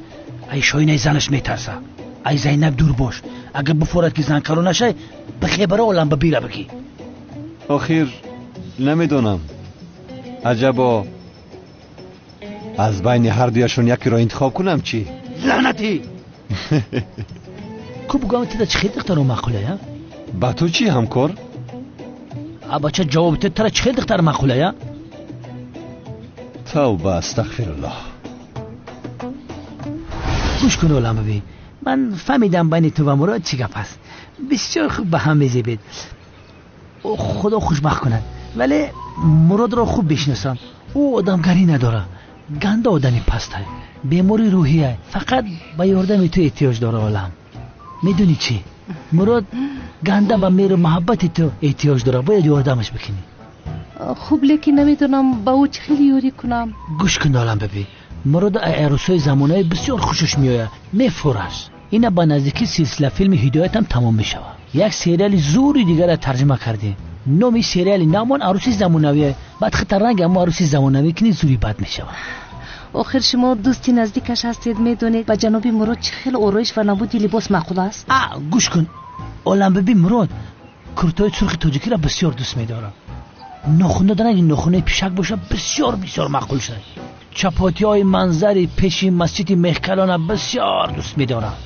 Ай шоинаи занаш метарса. Ай Зайнаб дур бош. Агар бифорад ки занкалон нашай, бихебара олам ба бира бигӣ. Охир намедонам. Аҷабо аз байни ҳардуяшон якеро интихоб кунам чӣ? Лаънатӣ! Ку бугам тида чӣ хел духтаро маъқулая? Ба ту чӣ, ҳамкор? А бача ҷавоб те тара чӣ хел духтар маъқулая? Тавба, астағфируллоҳ. Гӯш кун, оламаби. Ман фаҳмидам байни ту ва Мурод чӣ гап аст. Бисёр хуб ба ҳам мезебед. Худо хушбахт кунад. Вале Муродро хуб бишносам. Ӯ одамгарӣ надорад. Ганда одами пастай. Бемори рӯҳия. Фақат ба ёрдами ту эҳтиёҷ дорад, олам. Медонӣ чӣ? Мурод ганда ба меҳру муҳаббати ту эҳтиёҷ дорад. Бояд ёрдамаш бикунӣ. Хуб, лекин намедонам ба ӯ чӣ хел ёрӣ кунам. Гӯш кун, олам бибӣ. Мурод арӯсҳои замонави бисёр хушаш меояд. Мефураш. Ина ба наздикӣ силсила филми ҳидоятам тамом мешавад. Як сериали зури дигарро тарҷима кардем. Номи сериали намон арӯси замонавие. Баъд хита ранги ҳамо арӯси замонавӣ кунӣ, зури бад мешавад. Охир шумо дӯсти наздикаш ҳастед, медонед ба ҷаноби Мурод чӣ хел ороиш ва набуди либос маъқул аст? А, гӯш кун, олам бибӣ, Мурод куртои сурхи тоҷикиро бисёр дӯст медорад. Нохуна ранги нохунаи пишак боша, бисёр бисёр маъқул шуд. Чапотиҳои манзари пеши масҷиди Меҳкалона бисёр дӯст медорад.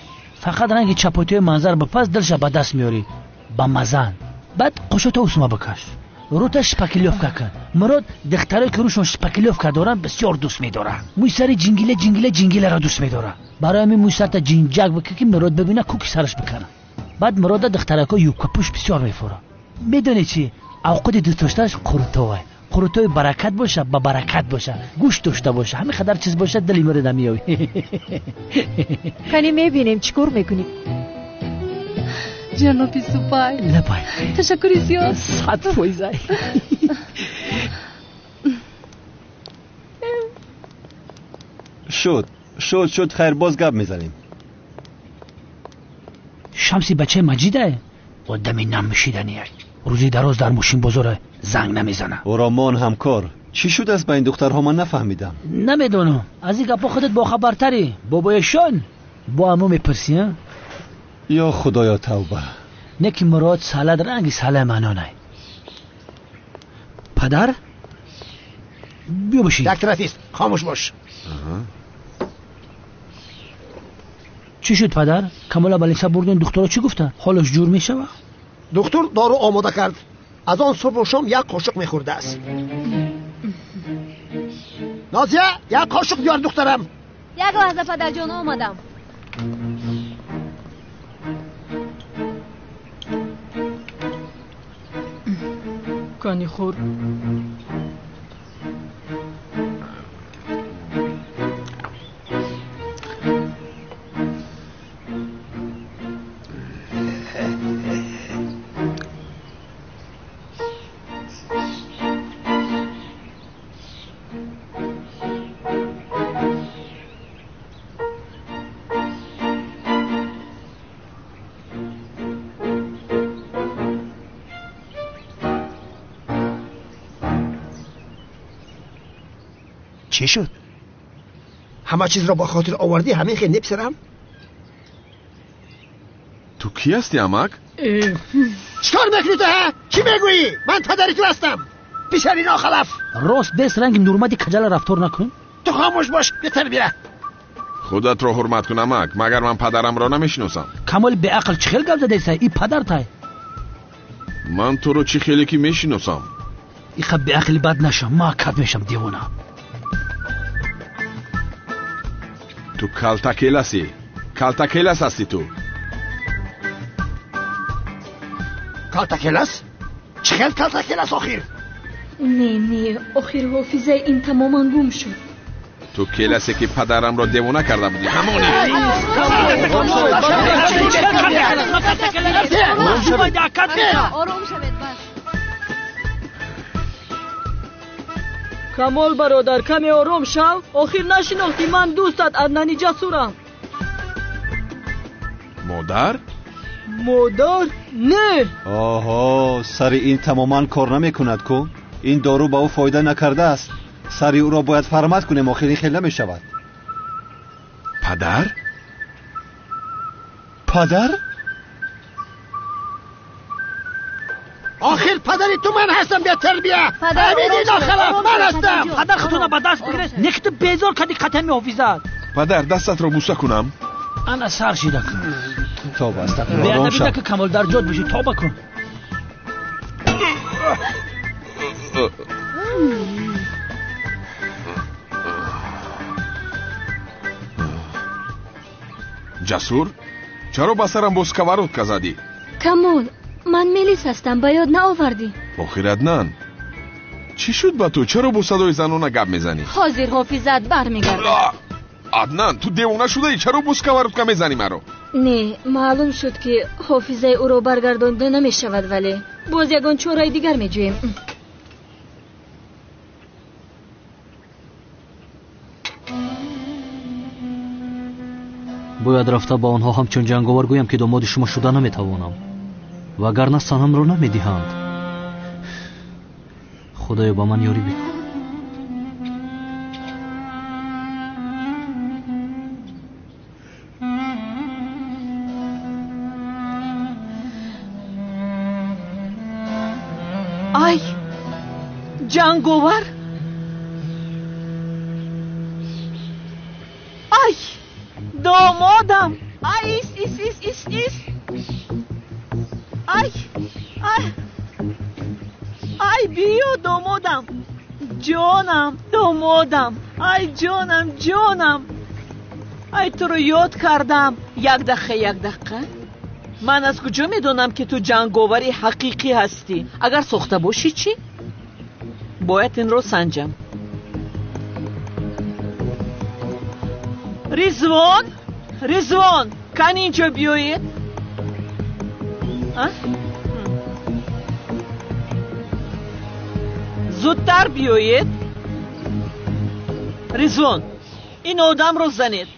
Фақат ранги чапотиҳои манзар бипаз, дилша ба даст меорӣ. Ба мазан. Баъд қошото усма бикаш. Рута шпаклёвка кун. Мурод духтарое ки рӯшон шпаклёвка доранд бисёр дӯст медорад. Мӯи сари ҷингила ҷингила ҷингиларо дӯст медорад. Барои ҳамин мӯи сарта ҷинҷак бикун, ки Мурод бибина куки сараш бикана. Баъд Мурода духтаракҳо юбкапӯш бисёр мефурад. Медонӣ чӣ? Авқоти дӯстдоштааш қурутовай. Қурутои баракат боша, ба баракат боша, гӯшт дошта боша, ҳамин қадар чиз боша, дили Мурод меёвӣ. Кани мебинем чӣ кор мекунӣ. Ҷаноби Зубайр. Лабай. Ташаккури зиёд. 100%. Шуд, шуд, шуд, хайр, боз гап мезанем. Шамси бачаи Маҷидае? Одами намшиданияк. Рӯзи дароз дар мошинбозор занг намезана. Ӯро мон, ҳамкор. Чӣ шудааст ба ин духтарҳо, ман нафаҳмидам. Намедонам. Аз ин гапҳо худат бохабартарӣ. Бобояшон бо ҳамо мепурсӣ, а? Ё худоё, тавба. Не ки Мурод салад ранги салаи манонай. Падар, биё бишин. Як тарафист, хомӯш бош. Чӣ шуд падар? Камола ба лиса бурдем, духтуро чӣ гуфтанд? Ҳолаш ҷур мешавад? Духтур дору омода кард. Аз он субҳу шом як қошуқ мехӯрдааст. Нозия, як қошуқ биёр духтарам. Як лаҳза падарҷон, омадам. Кани хӯр. Чӣ шуд? Ҳама чизро ба хотир овардӣ, ҳамин хел не писарам? Ту кӣ ҳастӣ, амак? Чикор мекунӣ ту, ҳа? Чӣ мегӯӣ? Ман падари ту ҳастам. Писари нохалаф. Рост бес ранги нурмади каҷала рафтор накун. Ту хомӯш бош, бетарбия. Худатро ҳурмат кун, амак. Магар ман падарамро намешиносам? Камоли беақл чӣ хел гап задаиса? И падартай. Ман туро чӣ хеле ки мешиносам. Иқа беақли бад нашам, ма кат мешам девона. Ту калтакеласӣ. Калтакелас ҳастӣ ту. Калтакелас? Чӣ хел калтакелас охир? Не, не, охир ҳофизаи ин тамоман гум шуд. Ту келасе ки падарамро девона карда будӣ, ҳамони. Ором шавед, бас. Камол бародар, каме ором шав. Охир нашинохтӣ, ман дӯстат Аднани Ҷасурам. Модар? Модар? Не! Оҳо, сари ин тамоман кор намекунад ку. Ин дору ба ӯ фоида накардааст. Сари ӯро бояд фармат кунем, охир ин хел намешавад. Падар? Падар? Охир падари ту ман ҳастам, бетарбия. Ҳамиди нохалаф ман ҳастам. Падар худро ба даст бигиред. Не ки ту безор кардӣ қатами ҳофизат. Падар, дастатро буса кунам. Ана сар шида кун. Тоба, астағфируллоҳ. Беадабӣ накун, Камол, дар ҷод бошӣ, тоба кун. Ҷасур, чаро ба сарам бо сковородка задӣ? Камол, ман Мелис ҳастам, ба ёд наовардӣ. Охир Аднан, чӣ шуд ба ту? Чаро бо садои занона гап мезанӣ? Ҳозир ҳофизат бармегардад. Аднан, ту девона шудаӣ? Чаро бо сковородка мезанӣ маро? Не, маълум шуд ки ҳофизаи ӯро баргардонда намешавад, вале боз ягон чораи дигар меҷӯем. Бояд рафта ба онҳо ҳамчун ҷанговар гӯям ки домоди шумо шуда наметавонам, вагарна санамро намедиҳанд. Худоё, ба ман ёрӣ бикун. Ай, ҷанговар! Ай, домодам! Ай, ис, ис, ис, ис, ис! Ай, ай, ай, биё, домодам! Ҷонам, домодам! Ай, ҷонам, ҷонам! Ай, туро ёд кардам. Як дақиқа, як дақиқа. Ман аз куҷо медонам, ки ту ҷанговари ҳақиқӣ ҳастӣ? Агар сохта бошӣ чӣ? Бояд инро санҷам. Ризвон, Ризвон, кани инҷо биёед. Зудтар биёед. Ризвон, ин одамро занед.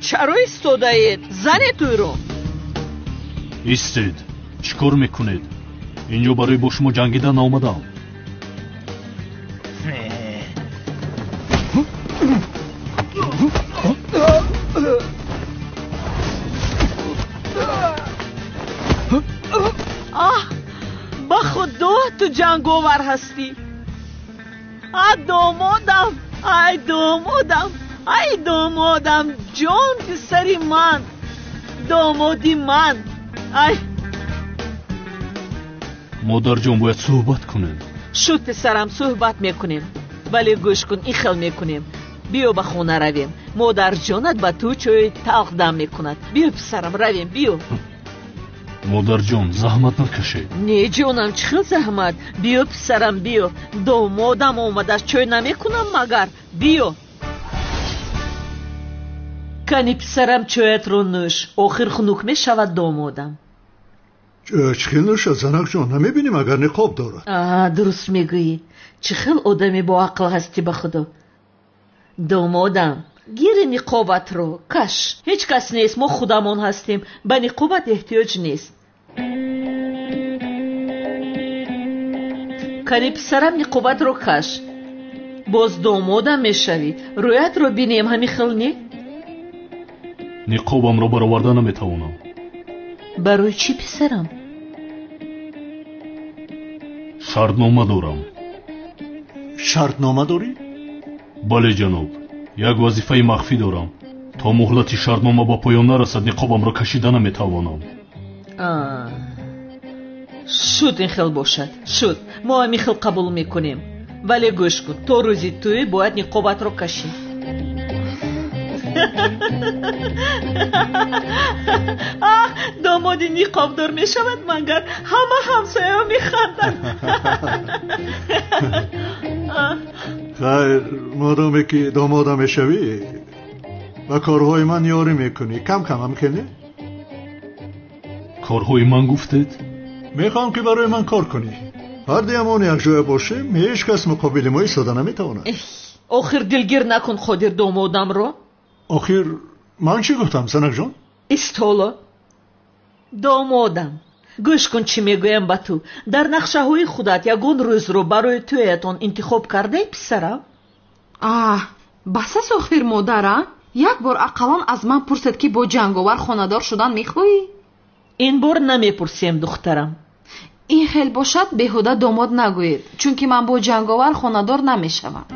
Чаро истодаед? Занед ӯро. Истед, чӣ кор мекунед? Инҷо барои бо шумо ҷангидан наомадам. Аҳ, ба худо ту ҷанговар ҳастӣ. А домодам, ай домодам, Ай домодам, ҷон писари ман, домоди ман. Ай модарҷон, бояд суҳбат кунем. Шуд писарам, суҳбат мекунем. Вале гӯш кун, ин хел мекунем. Биё ба хона равем. Модарҷонат ба ту чойи талх дам мекунад. Биё писарам, равем, биё. Модарҷон, заҳмат накашед. Не ҷонам, чӣ хел заҳмат? Биё писарам, биё. Домодам омадааст, чой намекунам магар? Биё. Кани писарам, чоятро нӯш. Охир хунук мешавад домодам. Чӣ хел нӯшад, занакҷон? Намебинӣ магар ниқоб дорад? Дуруст мегӯӣ. Чӣ хел одами боақл ҳастӣ ба худо. Домодам, гири ниқобатро каш. Ҳеҷ кас нест, мо худамон ҳастем. Ба ниқобат эҳтиёҷ нест. Кани писарам, ниқобатро каш. Боз домодам мешавӣ. Рӯятро бинем, ҳамин хел не? Ниқобамро бароварда наметавонам. Барои чӣ писарам? Шартнома дорам. Шартнома дорӣ? Бале ҷаноб, як вазифаи махфӣ дорам. То муҳлати шартнома ба поён нарасад, ниқобамро кашида наметавонам. Шуд, ин хел бошад. Шуд, мо ҳамин хел қабул мекунем. Вале гӯш кун, то рӯзи тӯй бояд ниқобатро кашӣ. Домоди ниқобдор мешавад магар? Ҳама ҳамсояҳо механданд. Хайр, модоме ки домода мешавӣ, ба корҳои ман ёрӣ мекунӣ. Кам кам ҳам ки не? Корҳои ман гуфтед? Мехоҳам ки барои ман кор кунӣ. Ҳар дуямон якҷоя бошем, ҳеҷ кас муқобили мо истода наметавонад. Охир дилгир накун Қодир домодамро. Охир ман чӣ гуфтам, занакҷон? Истоло. Домодам, гӯш кун чӣ мегӯям ба ту. Дар нақшаҳои худат ягон рӯзро барои тӯятон интихоб кардаи писарам? Аҳ, бас аст охир модара. Як бор ақаллан аз ман пурсед ки бо ҷанговар хонадор шудан мехоҳӣ? Ин бор намепурсем, духтарам. Ин хел бошад, беҳуда домод нагӯед, чунки ман бо ҷанговар хонадор намешавам.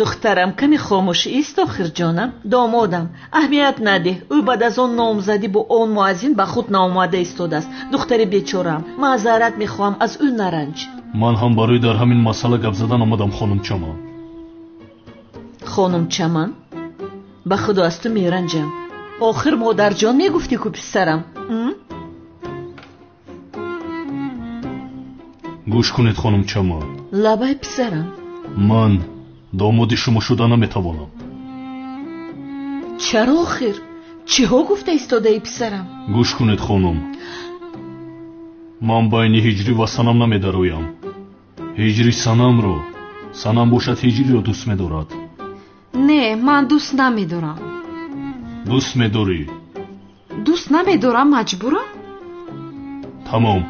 Духтарам, каме хомӯш ист охир ҷонам. Домодам, аҳамият надеҳ. Ӯ баъд аз он номзадӣ бо он муаззин ба худ наомада истодааст. Духтари бечораам, маъзарат мехоҳам, аз ӯ наранҷ. Ман ҳам барои дар ҳамин масъала гап задан омадам, хонум Чаман. Хонум Чаман, ба худо аз ту меранҷам. Охир модарҷон мегуфтӣ ку писарам? Гӯш кунед, хонум Чаман. Лабай писарам. Ман домоди шумо шуда наметавонам. Чаро охир? Чиҳо гуфта истодаи писарам? Гӯш кунед, хонум. Ман байни ҳиҷрӣ ва санам намедароям. Ҳиҷрӣ санамро, санам бошад ҳиҷриро дӯст медорад. Не, ман дӯст намедорам. Дӯст медорӣ? Дӯст намедорам, маҷбурам? Тамом,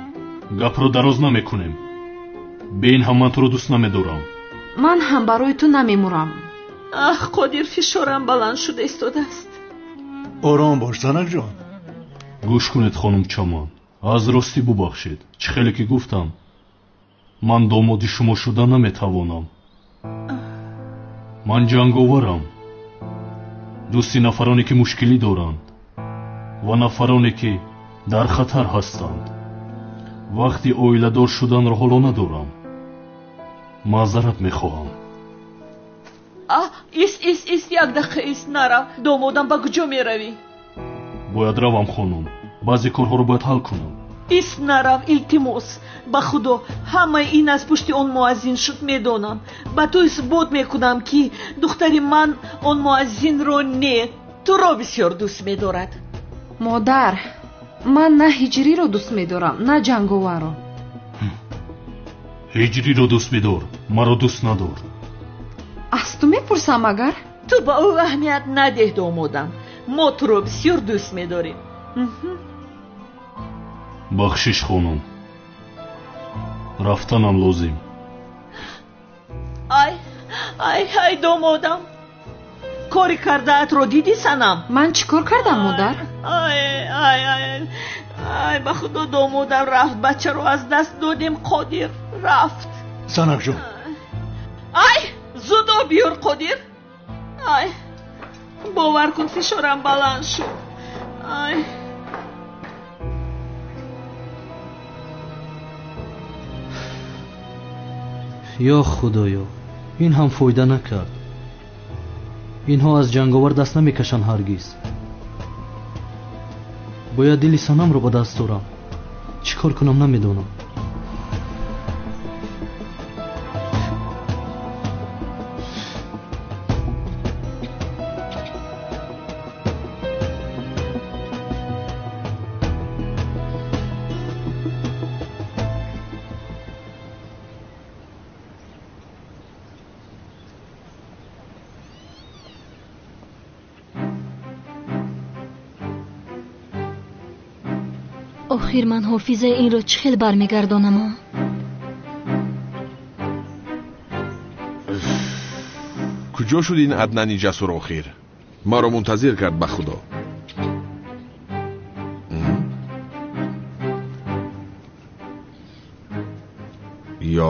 гапро дароз намекунем. Бе ин ҳам ман туро дӯст намедорам. Ман ҳам барои ту намемурам. Аҳ, Қодир, фишорам баланд шуда истодааст. Ором бош, занакҷон. Гӯш кунед, хонум Чаман. Аз ростӣ бубахшед. Чӣ хеле ки гуфтам, ман домоди шумо шуда наметавонам. Ман ҷанговарам. Дӯсти нафароне ки мушкилӣ доранд ва нафароне ки дар хатар ҳастанд. Вақти оиладор шуданро ҳоло надорам. Маъзарат мехоҳам. Ист, ист, ист, як дақиқа ист, нарав. Домодам, ба куҷо меравӣ? Бояд равам, хонум. Баъзе корҳоро бояд ҳал кунам. Ист, нарав, илтимос. Ба худо, ҳамаи ин аз пушти он муаззин шуд, медонам. Ба ту исбот мекунам, ки духтари ман он муаззинро не, туро бисёр дӯст медорад. Модар, ман на ҳиҷриро дӯст медорам, на ҷанговарро. Ҳиҷриро дӯст бидор, маро дӯст надор. Аз ту мепурсам магар? Ту ба ӯ аҳамият надеҳ, домодам. Мо туро бисёр дӯст медорем. Бахшиш, хонум. Рафтанам лозим. Ай, ай, ай, домодам. Кори кардаатро дидӣ, санам? Ман чӣ кор кардам, модар? Ай, ай, ай, ай, ба худо домодам рафт. Бачаро аз даст додем, Қодир рафт. Занакҷон. Ай, зуд об биёр, Қодир. Ай, бовар кун, фишорам баланд шуд. Ай. Ё худоё, ин ҳам фоида накард. Инҳо аз ҷанговар даст намекашанд ҳаргиз. Бояд дили Санамро ба даст орам. Чӣ кор кунам намедонам. Охир ман ҳофизаи инро чӣ хел бармегардонам? Куҷо шуд ин Аднани ҷасур охир? Маро мунтазир кард ба худо.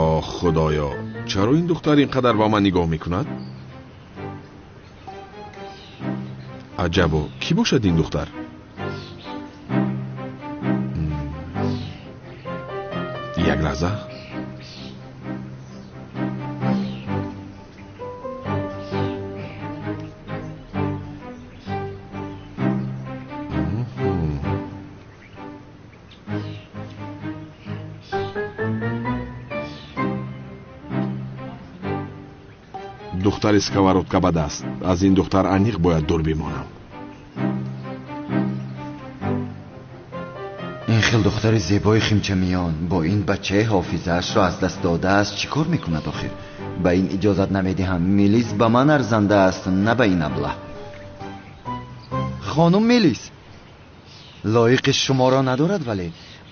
Ё худоё, чаро ин духтар ин қадар ба ман нигоҳ мекунад? Аҷабо, кӣ бошад ин духтар? Як лаҳза. Духтари сковородка ба даст. Аз ин духтар аниқ бояд дур бимонам. Ин хел духтари зебои химчамиён бо ин бачаи ҳофизаашро аз даст додааст чӣ кор мекунад охир? Ба ин иҷозат намедиҳам. Мелис ба ман арзанда аст, на ба ин аблаҳ. Хонум Мелис лоиқи шуморо надорад, вале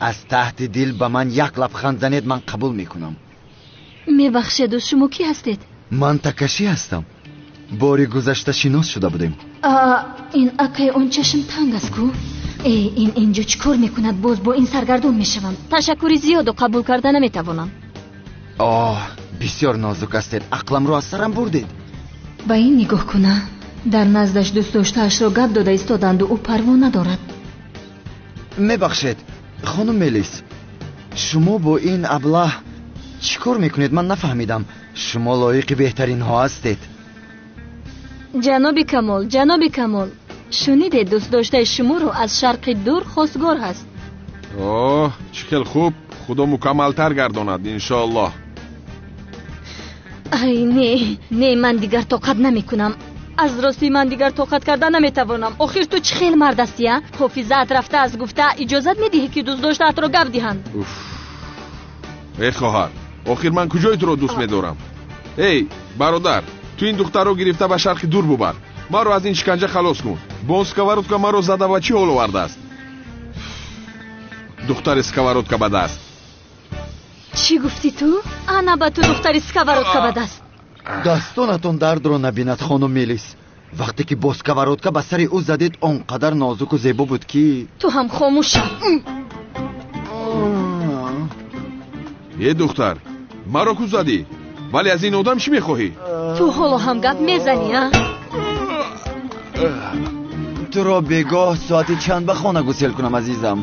аз таҳти дил ба ман як лабханд занед, ман қабул мекунам. Мебахшеду, шумо кӣ ҳастед? Ман Такаши ҳастам. Бори гузашта шинос шуда будем. Ин акай он чашм танг аст ку? Э, ин инҷо чӣ кор мекунад? Боз бо ин саргардон мешавам. Ташаккури зиёду қабул карда наметавонам. Оҳ, бисёр нозук ҳастед. Ақламро аз сарам бурдед. Ба ин нигоҳ куна. Дар наздаш дӯстдоштаашро гап дода истоданду ӯ парво надорад. Мебахшед, хонум Мелис, шумо бо ин аблаҳ чӣ кор мекунед? Ман нафаҳмидам. Шумо лоиқи беҳтаринҳо ҳастед. Ҷаноби Камол, ҷаноби Камол, шунидед дӯстдоштаи шуморо аз шарқи дур хостгор ҳаст. Оҳ, чӣ хел хуб. Худо мукаммалтар гардонад, иншоаллоҳ. Ай, не, не, ман дигар тоқат намекунам. Аз ростӣ ман дигар тоқат карда наметавонам. Охир ту чӣ хел мард ҳастӣ, а? Ҳофизаат рафта аз гуфта иҷозат медиҳӣ, ки дӯстдоштаатро гап диҳанд? Уф, эй хоҳар, охир ман куҷои туро дӯст медорам? Эй бародар, ту ин духтарро гирифта ба шарқи дур бубар. Маро аз ин шиканҷа халос кун. Бо он сковородка маро зада ва чӣ ҳол овардааст? Духтари сковородка ба даст. Чӣ гуфтӣ ту? Ана ба ту духтари сковородка ба даст. Дастонатон дардро набинад, хонум Мелис. Вақте ки бо сковородка ба сари ӯ задед, он қадар нозуку зебо буд ки ту ҳам хомӯш шав. Е духтар, маро ку задӣ? Вале аз ин одам чӣ мехоҳӣ? Ту ҳоло ҳам гап мезанӣ, а? Туро бегоҳ соати чанд ба хона гусел кунам, азизам?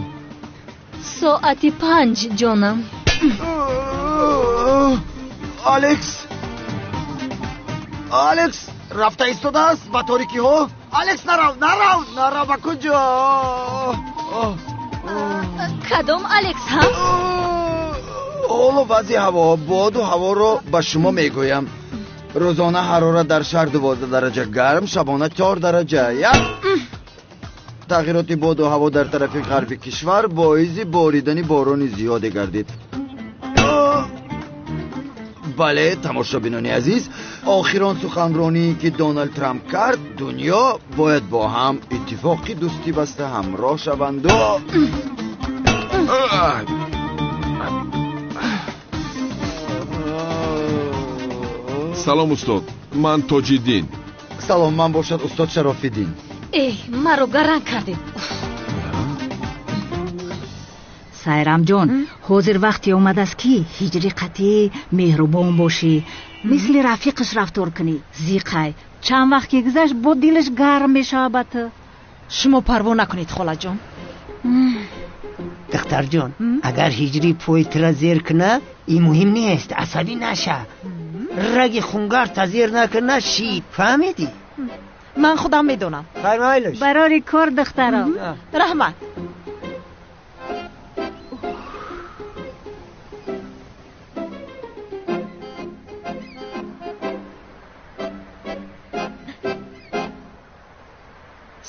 Соати 5, ҷонам. Алекс, Алекс рафта истодааст ба торикиҳо. Алекс, нарав, нарав, нарав, ба куҷо? Кадом Алекс, ҳа? Ҳоло вазъи ҳаво, боду ҳаворо ба шумо мегӯям. Рӯзона ҳарорат дар шаҳр 12 дараҷа гарм, шабона 4 дараҷа. Як тағйироти боду ҳаво дар тарафи ғарби кишвар боиси боридани борони зиёде гардид. Бале, тамошобинони азиз, охирон суханроние ки Доналд Трамп кард, дунё бояд бо ҳам иттифоқи дӯстӣ баста ҳамроҳ шаванду. Салом устод, ман Тоҷиддин. Салом, ман бошад устод Шарофиддин. Эй, маро гаранг кардед. Сайрамҷон, ҳозир вақте омадааст, ки ҳиҷри қатъӣ меҳрубон бошӣ. Мисли рафиқаш рафтор кунӣ. Зиқай чанд вақт ки гузашт, бо дилаш гарм мешавад ба ту. Шумо парво накунед, холаҷон. Духтарҷон, агар ҳиҷрӣ пои тура зер кунад, ин муҳим нест, асабӣ наша. Раги хунгарта зер накуна, шид. Фаҳмидӣ? Ман худам медонам. Барори кор, духтаро. Раҳмат.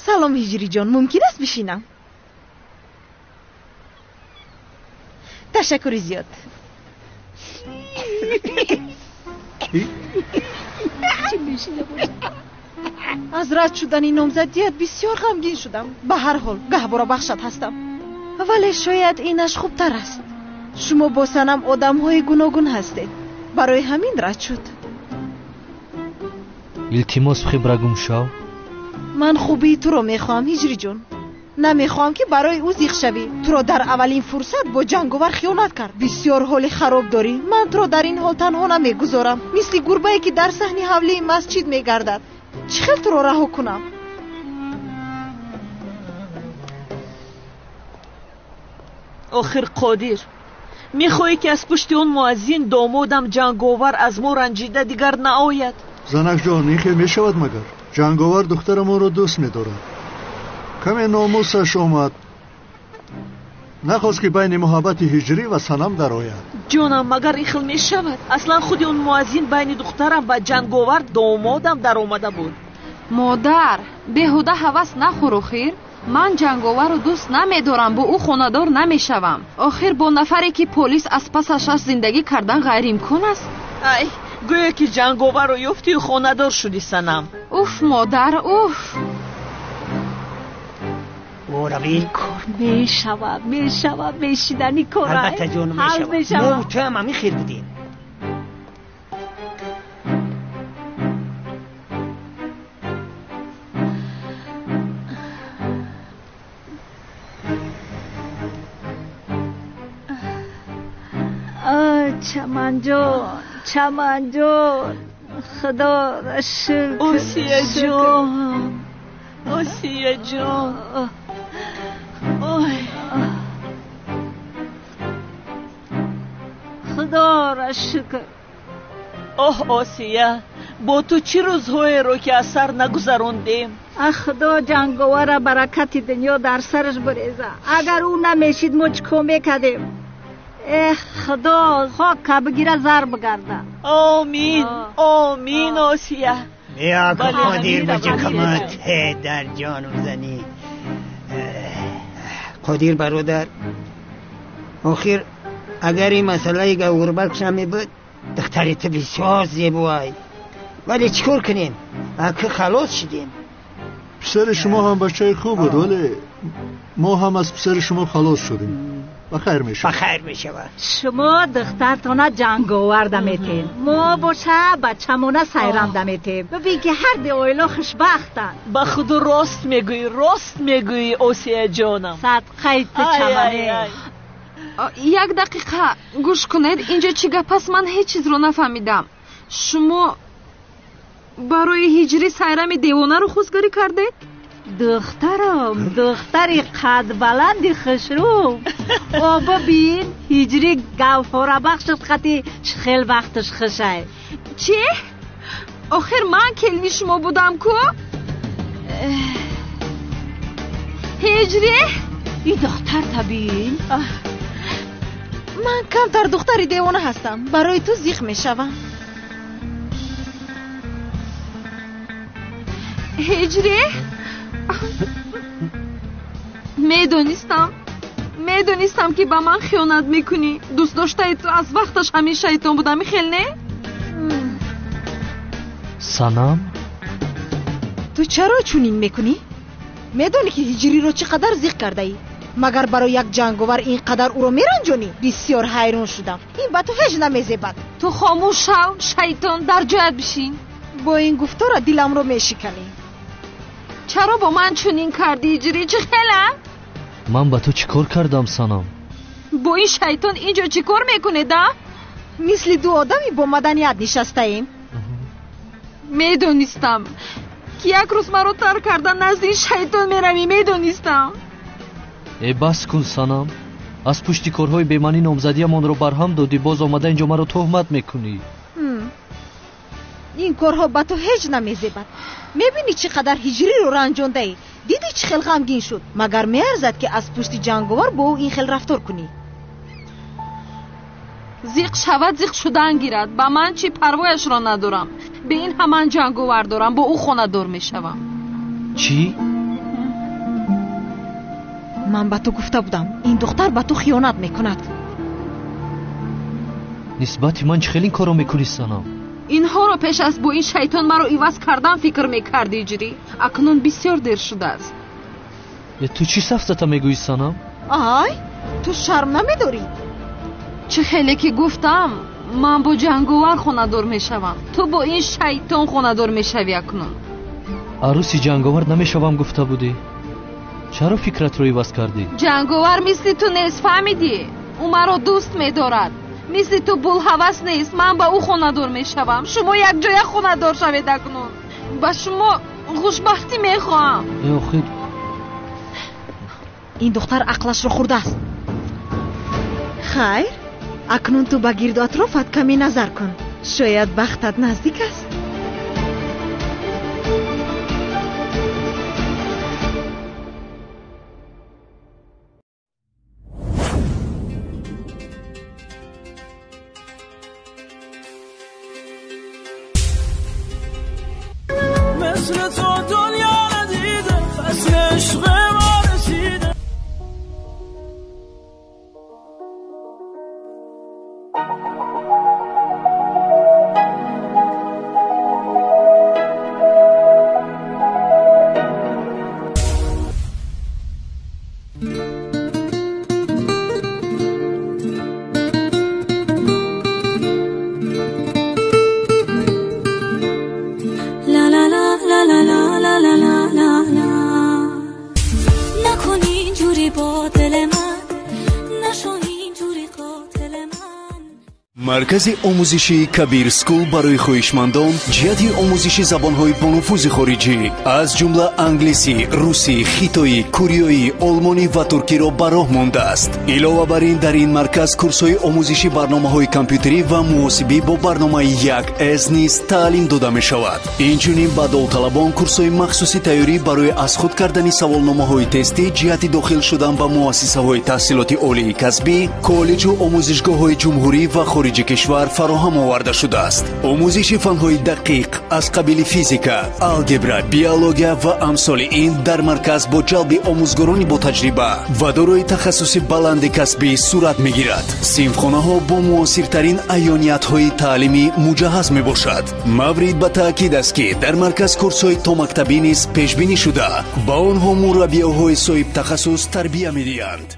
Салом, ҳиҷриҷон, мумкин аст бишинам? Ташаккури зиёд. Аз рад шудани номзадият бисёр ғамгин шудам. Ба ҳар ҳол гаҳворабахшат ҳастам, вале шояд инаш хубтар аст. Шумо бо Санам одамҳои гуногун ҳастед, барои ҳамин рад шуд. Илтимос, хибра гум шав. Ман хубии туро мехоҳам, ҳиҷриҷон. Намехоҳам, ки барои ӯ зиқ шавӣ. Туро дар аввалин фурсат бо ҷанговар хиёнат кард. Бисёр ҳоли хароб дорӣ. Ман туро дар ин ҳол танҳо намегузорам, мисли гурбае ки дар саҳни ҳавлии масҷид мегардад. Чӣ хел туро раҳо кунам? Охир Қодир, мехоҳӣ, ки аз пушти он муаззин домодам ҷанговар аз мо ранҷида дигар наояд? Занакҷон, ин хел мешавад магар? Ҷанговар духтарамонро дӯст медорад. Каме номусаш омад, нахост, ки байни муҳаббати ҳиҷрӣ ва Санам дарояд. Ҷонам, магар ин хел мешавад? Аслан худи он муаззин байни духтарам ва ҷанговар домодам даромада буд. Модар, беҳуда ҳавас нахӯр. Охир ман ҷанговарро дӯст намедорам, бо ӯ хонадор намешавам. Охир бо нафаре, ки полис аз пасаш аст, зиндагӣ кардан ғайриимкон аст. Ай, гӯё ки ҷанговарро ёфтию хонадор шудӣ, Санам. Уф, модар, уф. Ора кор мешавад, мешавад, мешидани кор. Албатта, ҷонум, мешавад. Мо ту ҳам ҳамин хел будем. Чаманҷон, Чаманҷон, худоро шукр. Осияҷон, Осияҷон, ой. Худоро шукр. Оҳ, Осия, бо ту чӣ рӯзҳоеро ки аз сар нагузарондем. Ах, худо ҷанговара баракати дунё дар сараш буреза. Агар ӯ намешид, мо чӣ кор мекардем? Эх, худо хока бигира, зар бигарда. Омин, омин, Осия. Биё, Қодир, баҷакамат дар ҷону занӣ. Қодир бародар, охир агар ин масъалаи гавҳарбахш намебуд, духтари ту бисёр зебоай. Вале чӣ кор кунем, аки халос шудем. Писари шумо ҳам бачаи хуб буд, вале мо ҳам аз писари шумо халос шудем. Ба хайр мешавад. Ба хайр мешавад. Шумо духтартона ҷанговарда метем, мо боша бачамона сайранда метем. Бибин, ки ҳар ди оила хушбахтанд. Ба худо, рост мегӯӣ, рост мегӯӣ, Осияҷонам. Садқаи ту, Чамане. Як дақиқа гӯш кунед, инҷо чӣ гап аст? Ман ҳеҷ чизро нафаҳмидам. Шумо барои ҳиҷрӣ Сайрами девонаро хостгорӣ кардед? Духтарам, духтари қадбаланди хушрӯ. О, бибин, ҳиҷрӣ гавҳорабахшат қати хел вақташ хушай. Чӣ? Охир ман келини шумо будам ку. Ҳиҷрӣ. И духтарта бин. Ман камтар духтари девона ҳастам, барои ту зиқ мешавам. Ҳиҷрӣ, медонистам, медонистам, ки ба ман хиёнат мекунӣ. Дӯстдоштаи ту аз вақташ ҳамин шайтон будам, хел не? Санам. Ту чаро чунин мекунӣ? Медонӣ, ки ҳиҷриро чӣ қадар зиқ кардаӣ. Магар барои як ҷанговар ин қадар ӯро меранҷонӣ? Бисёр ҳайрон шудам. Ин ба ту ҳеҷ намезебад. Ту хомӯш шав, шайтон, дар ҷоят бишин. Бо ин гуфтора диламро мешиканӣ. Чаро бо ман чунин кардӣ, ҳиҷрӣ? Чӣ хела? Ман ба ту чӣ кор кардам, Санам? Бо ин шайтон инҷо чӣ кор мекунед, а? Мисли ду одами бо маданият нишастаем. Медонистам ки як рӯз маро тарк карда назди ин шайтон меравӣ, медонистам. Э бас кун санам, аз пушти корҳои бемаънӣ номзадиямонро барҳам додӣ, боз омада инҷо маро туҳмат мекунӣ. Ин корҳо ба ту ҳеҷ намезебад. Мебинӣ чӣ қадар ҳиҷриро ранҷондаӣ? Дидӣ чӣ хел ғамгин шуд? Магар меарзад ки аз пушти ҷанговар бо ӯ ин хел рафтор кунӣ? Зиқ шавад, зиқ шудан гирад. Ба ман чӣ, парвояшро надорам. Бе ин ҳаман ҷанговар дорам, бо ӯ хонадор мешавам. Чӣ? Ман ба ту гуфта будам, ин духтар ба ту хиёнат мекунад. Нисбати ман чӣ хел ин корро мекунӣ санам? Инҳоро пеш аз бо ин шайтон маро иваз кардан фикр мекардӣ, Ҳиҷрӣ. Акнун бисёр дер шудааст. Ту чӣ сафсата мегӯӣ санам? Ай, ту шарм намедорӣ? Чӣ хеле ки гуфтам, ман бо ҷанговар хонадор мешавам. Ту бо ин шайтон хонадор мешавӣ акнун. Арӯси ҷанговар намешавам гуфта будӣ. Чаро фикратро иваз кардӣ? Ҷанговар мисли ту нест, фаҳмидӣ? Ӯ маро дӯст медорад. Мисли ту булҳавас нест. Ман ба ӯ хонадор мешавам. Шумо якҷоя хонадор шавед акнун. Ба шумо хушбахтӣ мехоҳам. Э охир, ин духтар ақлашро хӯрдааст. Хайр, акнун ту ба гирду атрофат каме назар кун. Шояд бахтат наздик аст. مثل تو دنیا ندیده، فصل عشق ما رسیده. Маркази омӯзишии Кабир Скул барои хоҳишмандон ҷиҳати омӯзиши забонҳои бонуфузи хориҷӣ аз ҷумла англисӣ, русӣ, хитоӣ, кореоӣ, олмонӣ ва туркиро ба роҳ мондааст. Илова бар ин, дар ин марказ курсҳои омӯзиши барномаҳои компютерӣ ва муҳосибӣ бо барномаи 1С низ таълим дода мешавад. Инчунин ба довталабон курсҳои махсуси тайёрӣ барои аз худ кардани саволномаҳои тестӣ ҷиҳати дохил шудан ба муассисаҳои таҳсилоти олии касбӣ, коллеҷу омӯзишгоҳҳои ҷумҳурӣ ва хориҷи кишвар фароҳам оварда шудааст. Омӯзиши фанҳои дақиқ аз қабили физика, алгебра, биология ва амсоли ин дар марказ бо ҷалби омӯзгорони ботаҷриба ва дорои тахассуси баланди касбӣ сурат мегирад. Синфхонаҳо бо муосиртарин аёниятҳои таълимӣ муҷаҳҳаз мебошад. Маврид ба таъкид аст, ки дар марказ курсҳои томактабӣ низ пешбинӣ шуда, ба онҳо мураббиёҳои соҳибтахассус тарбия медиҳанд.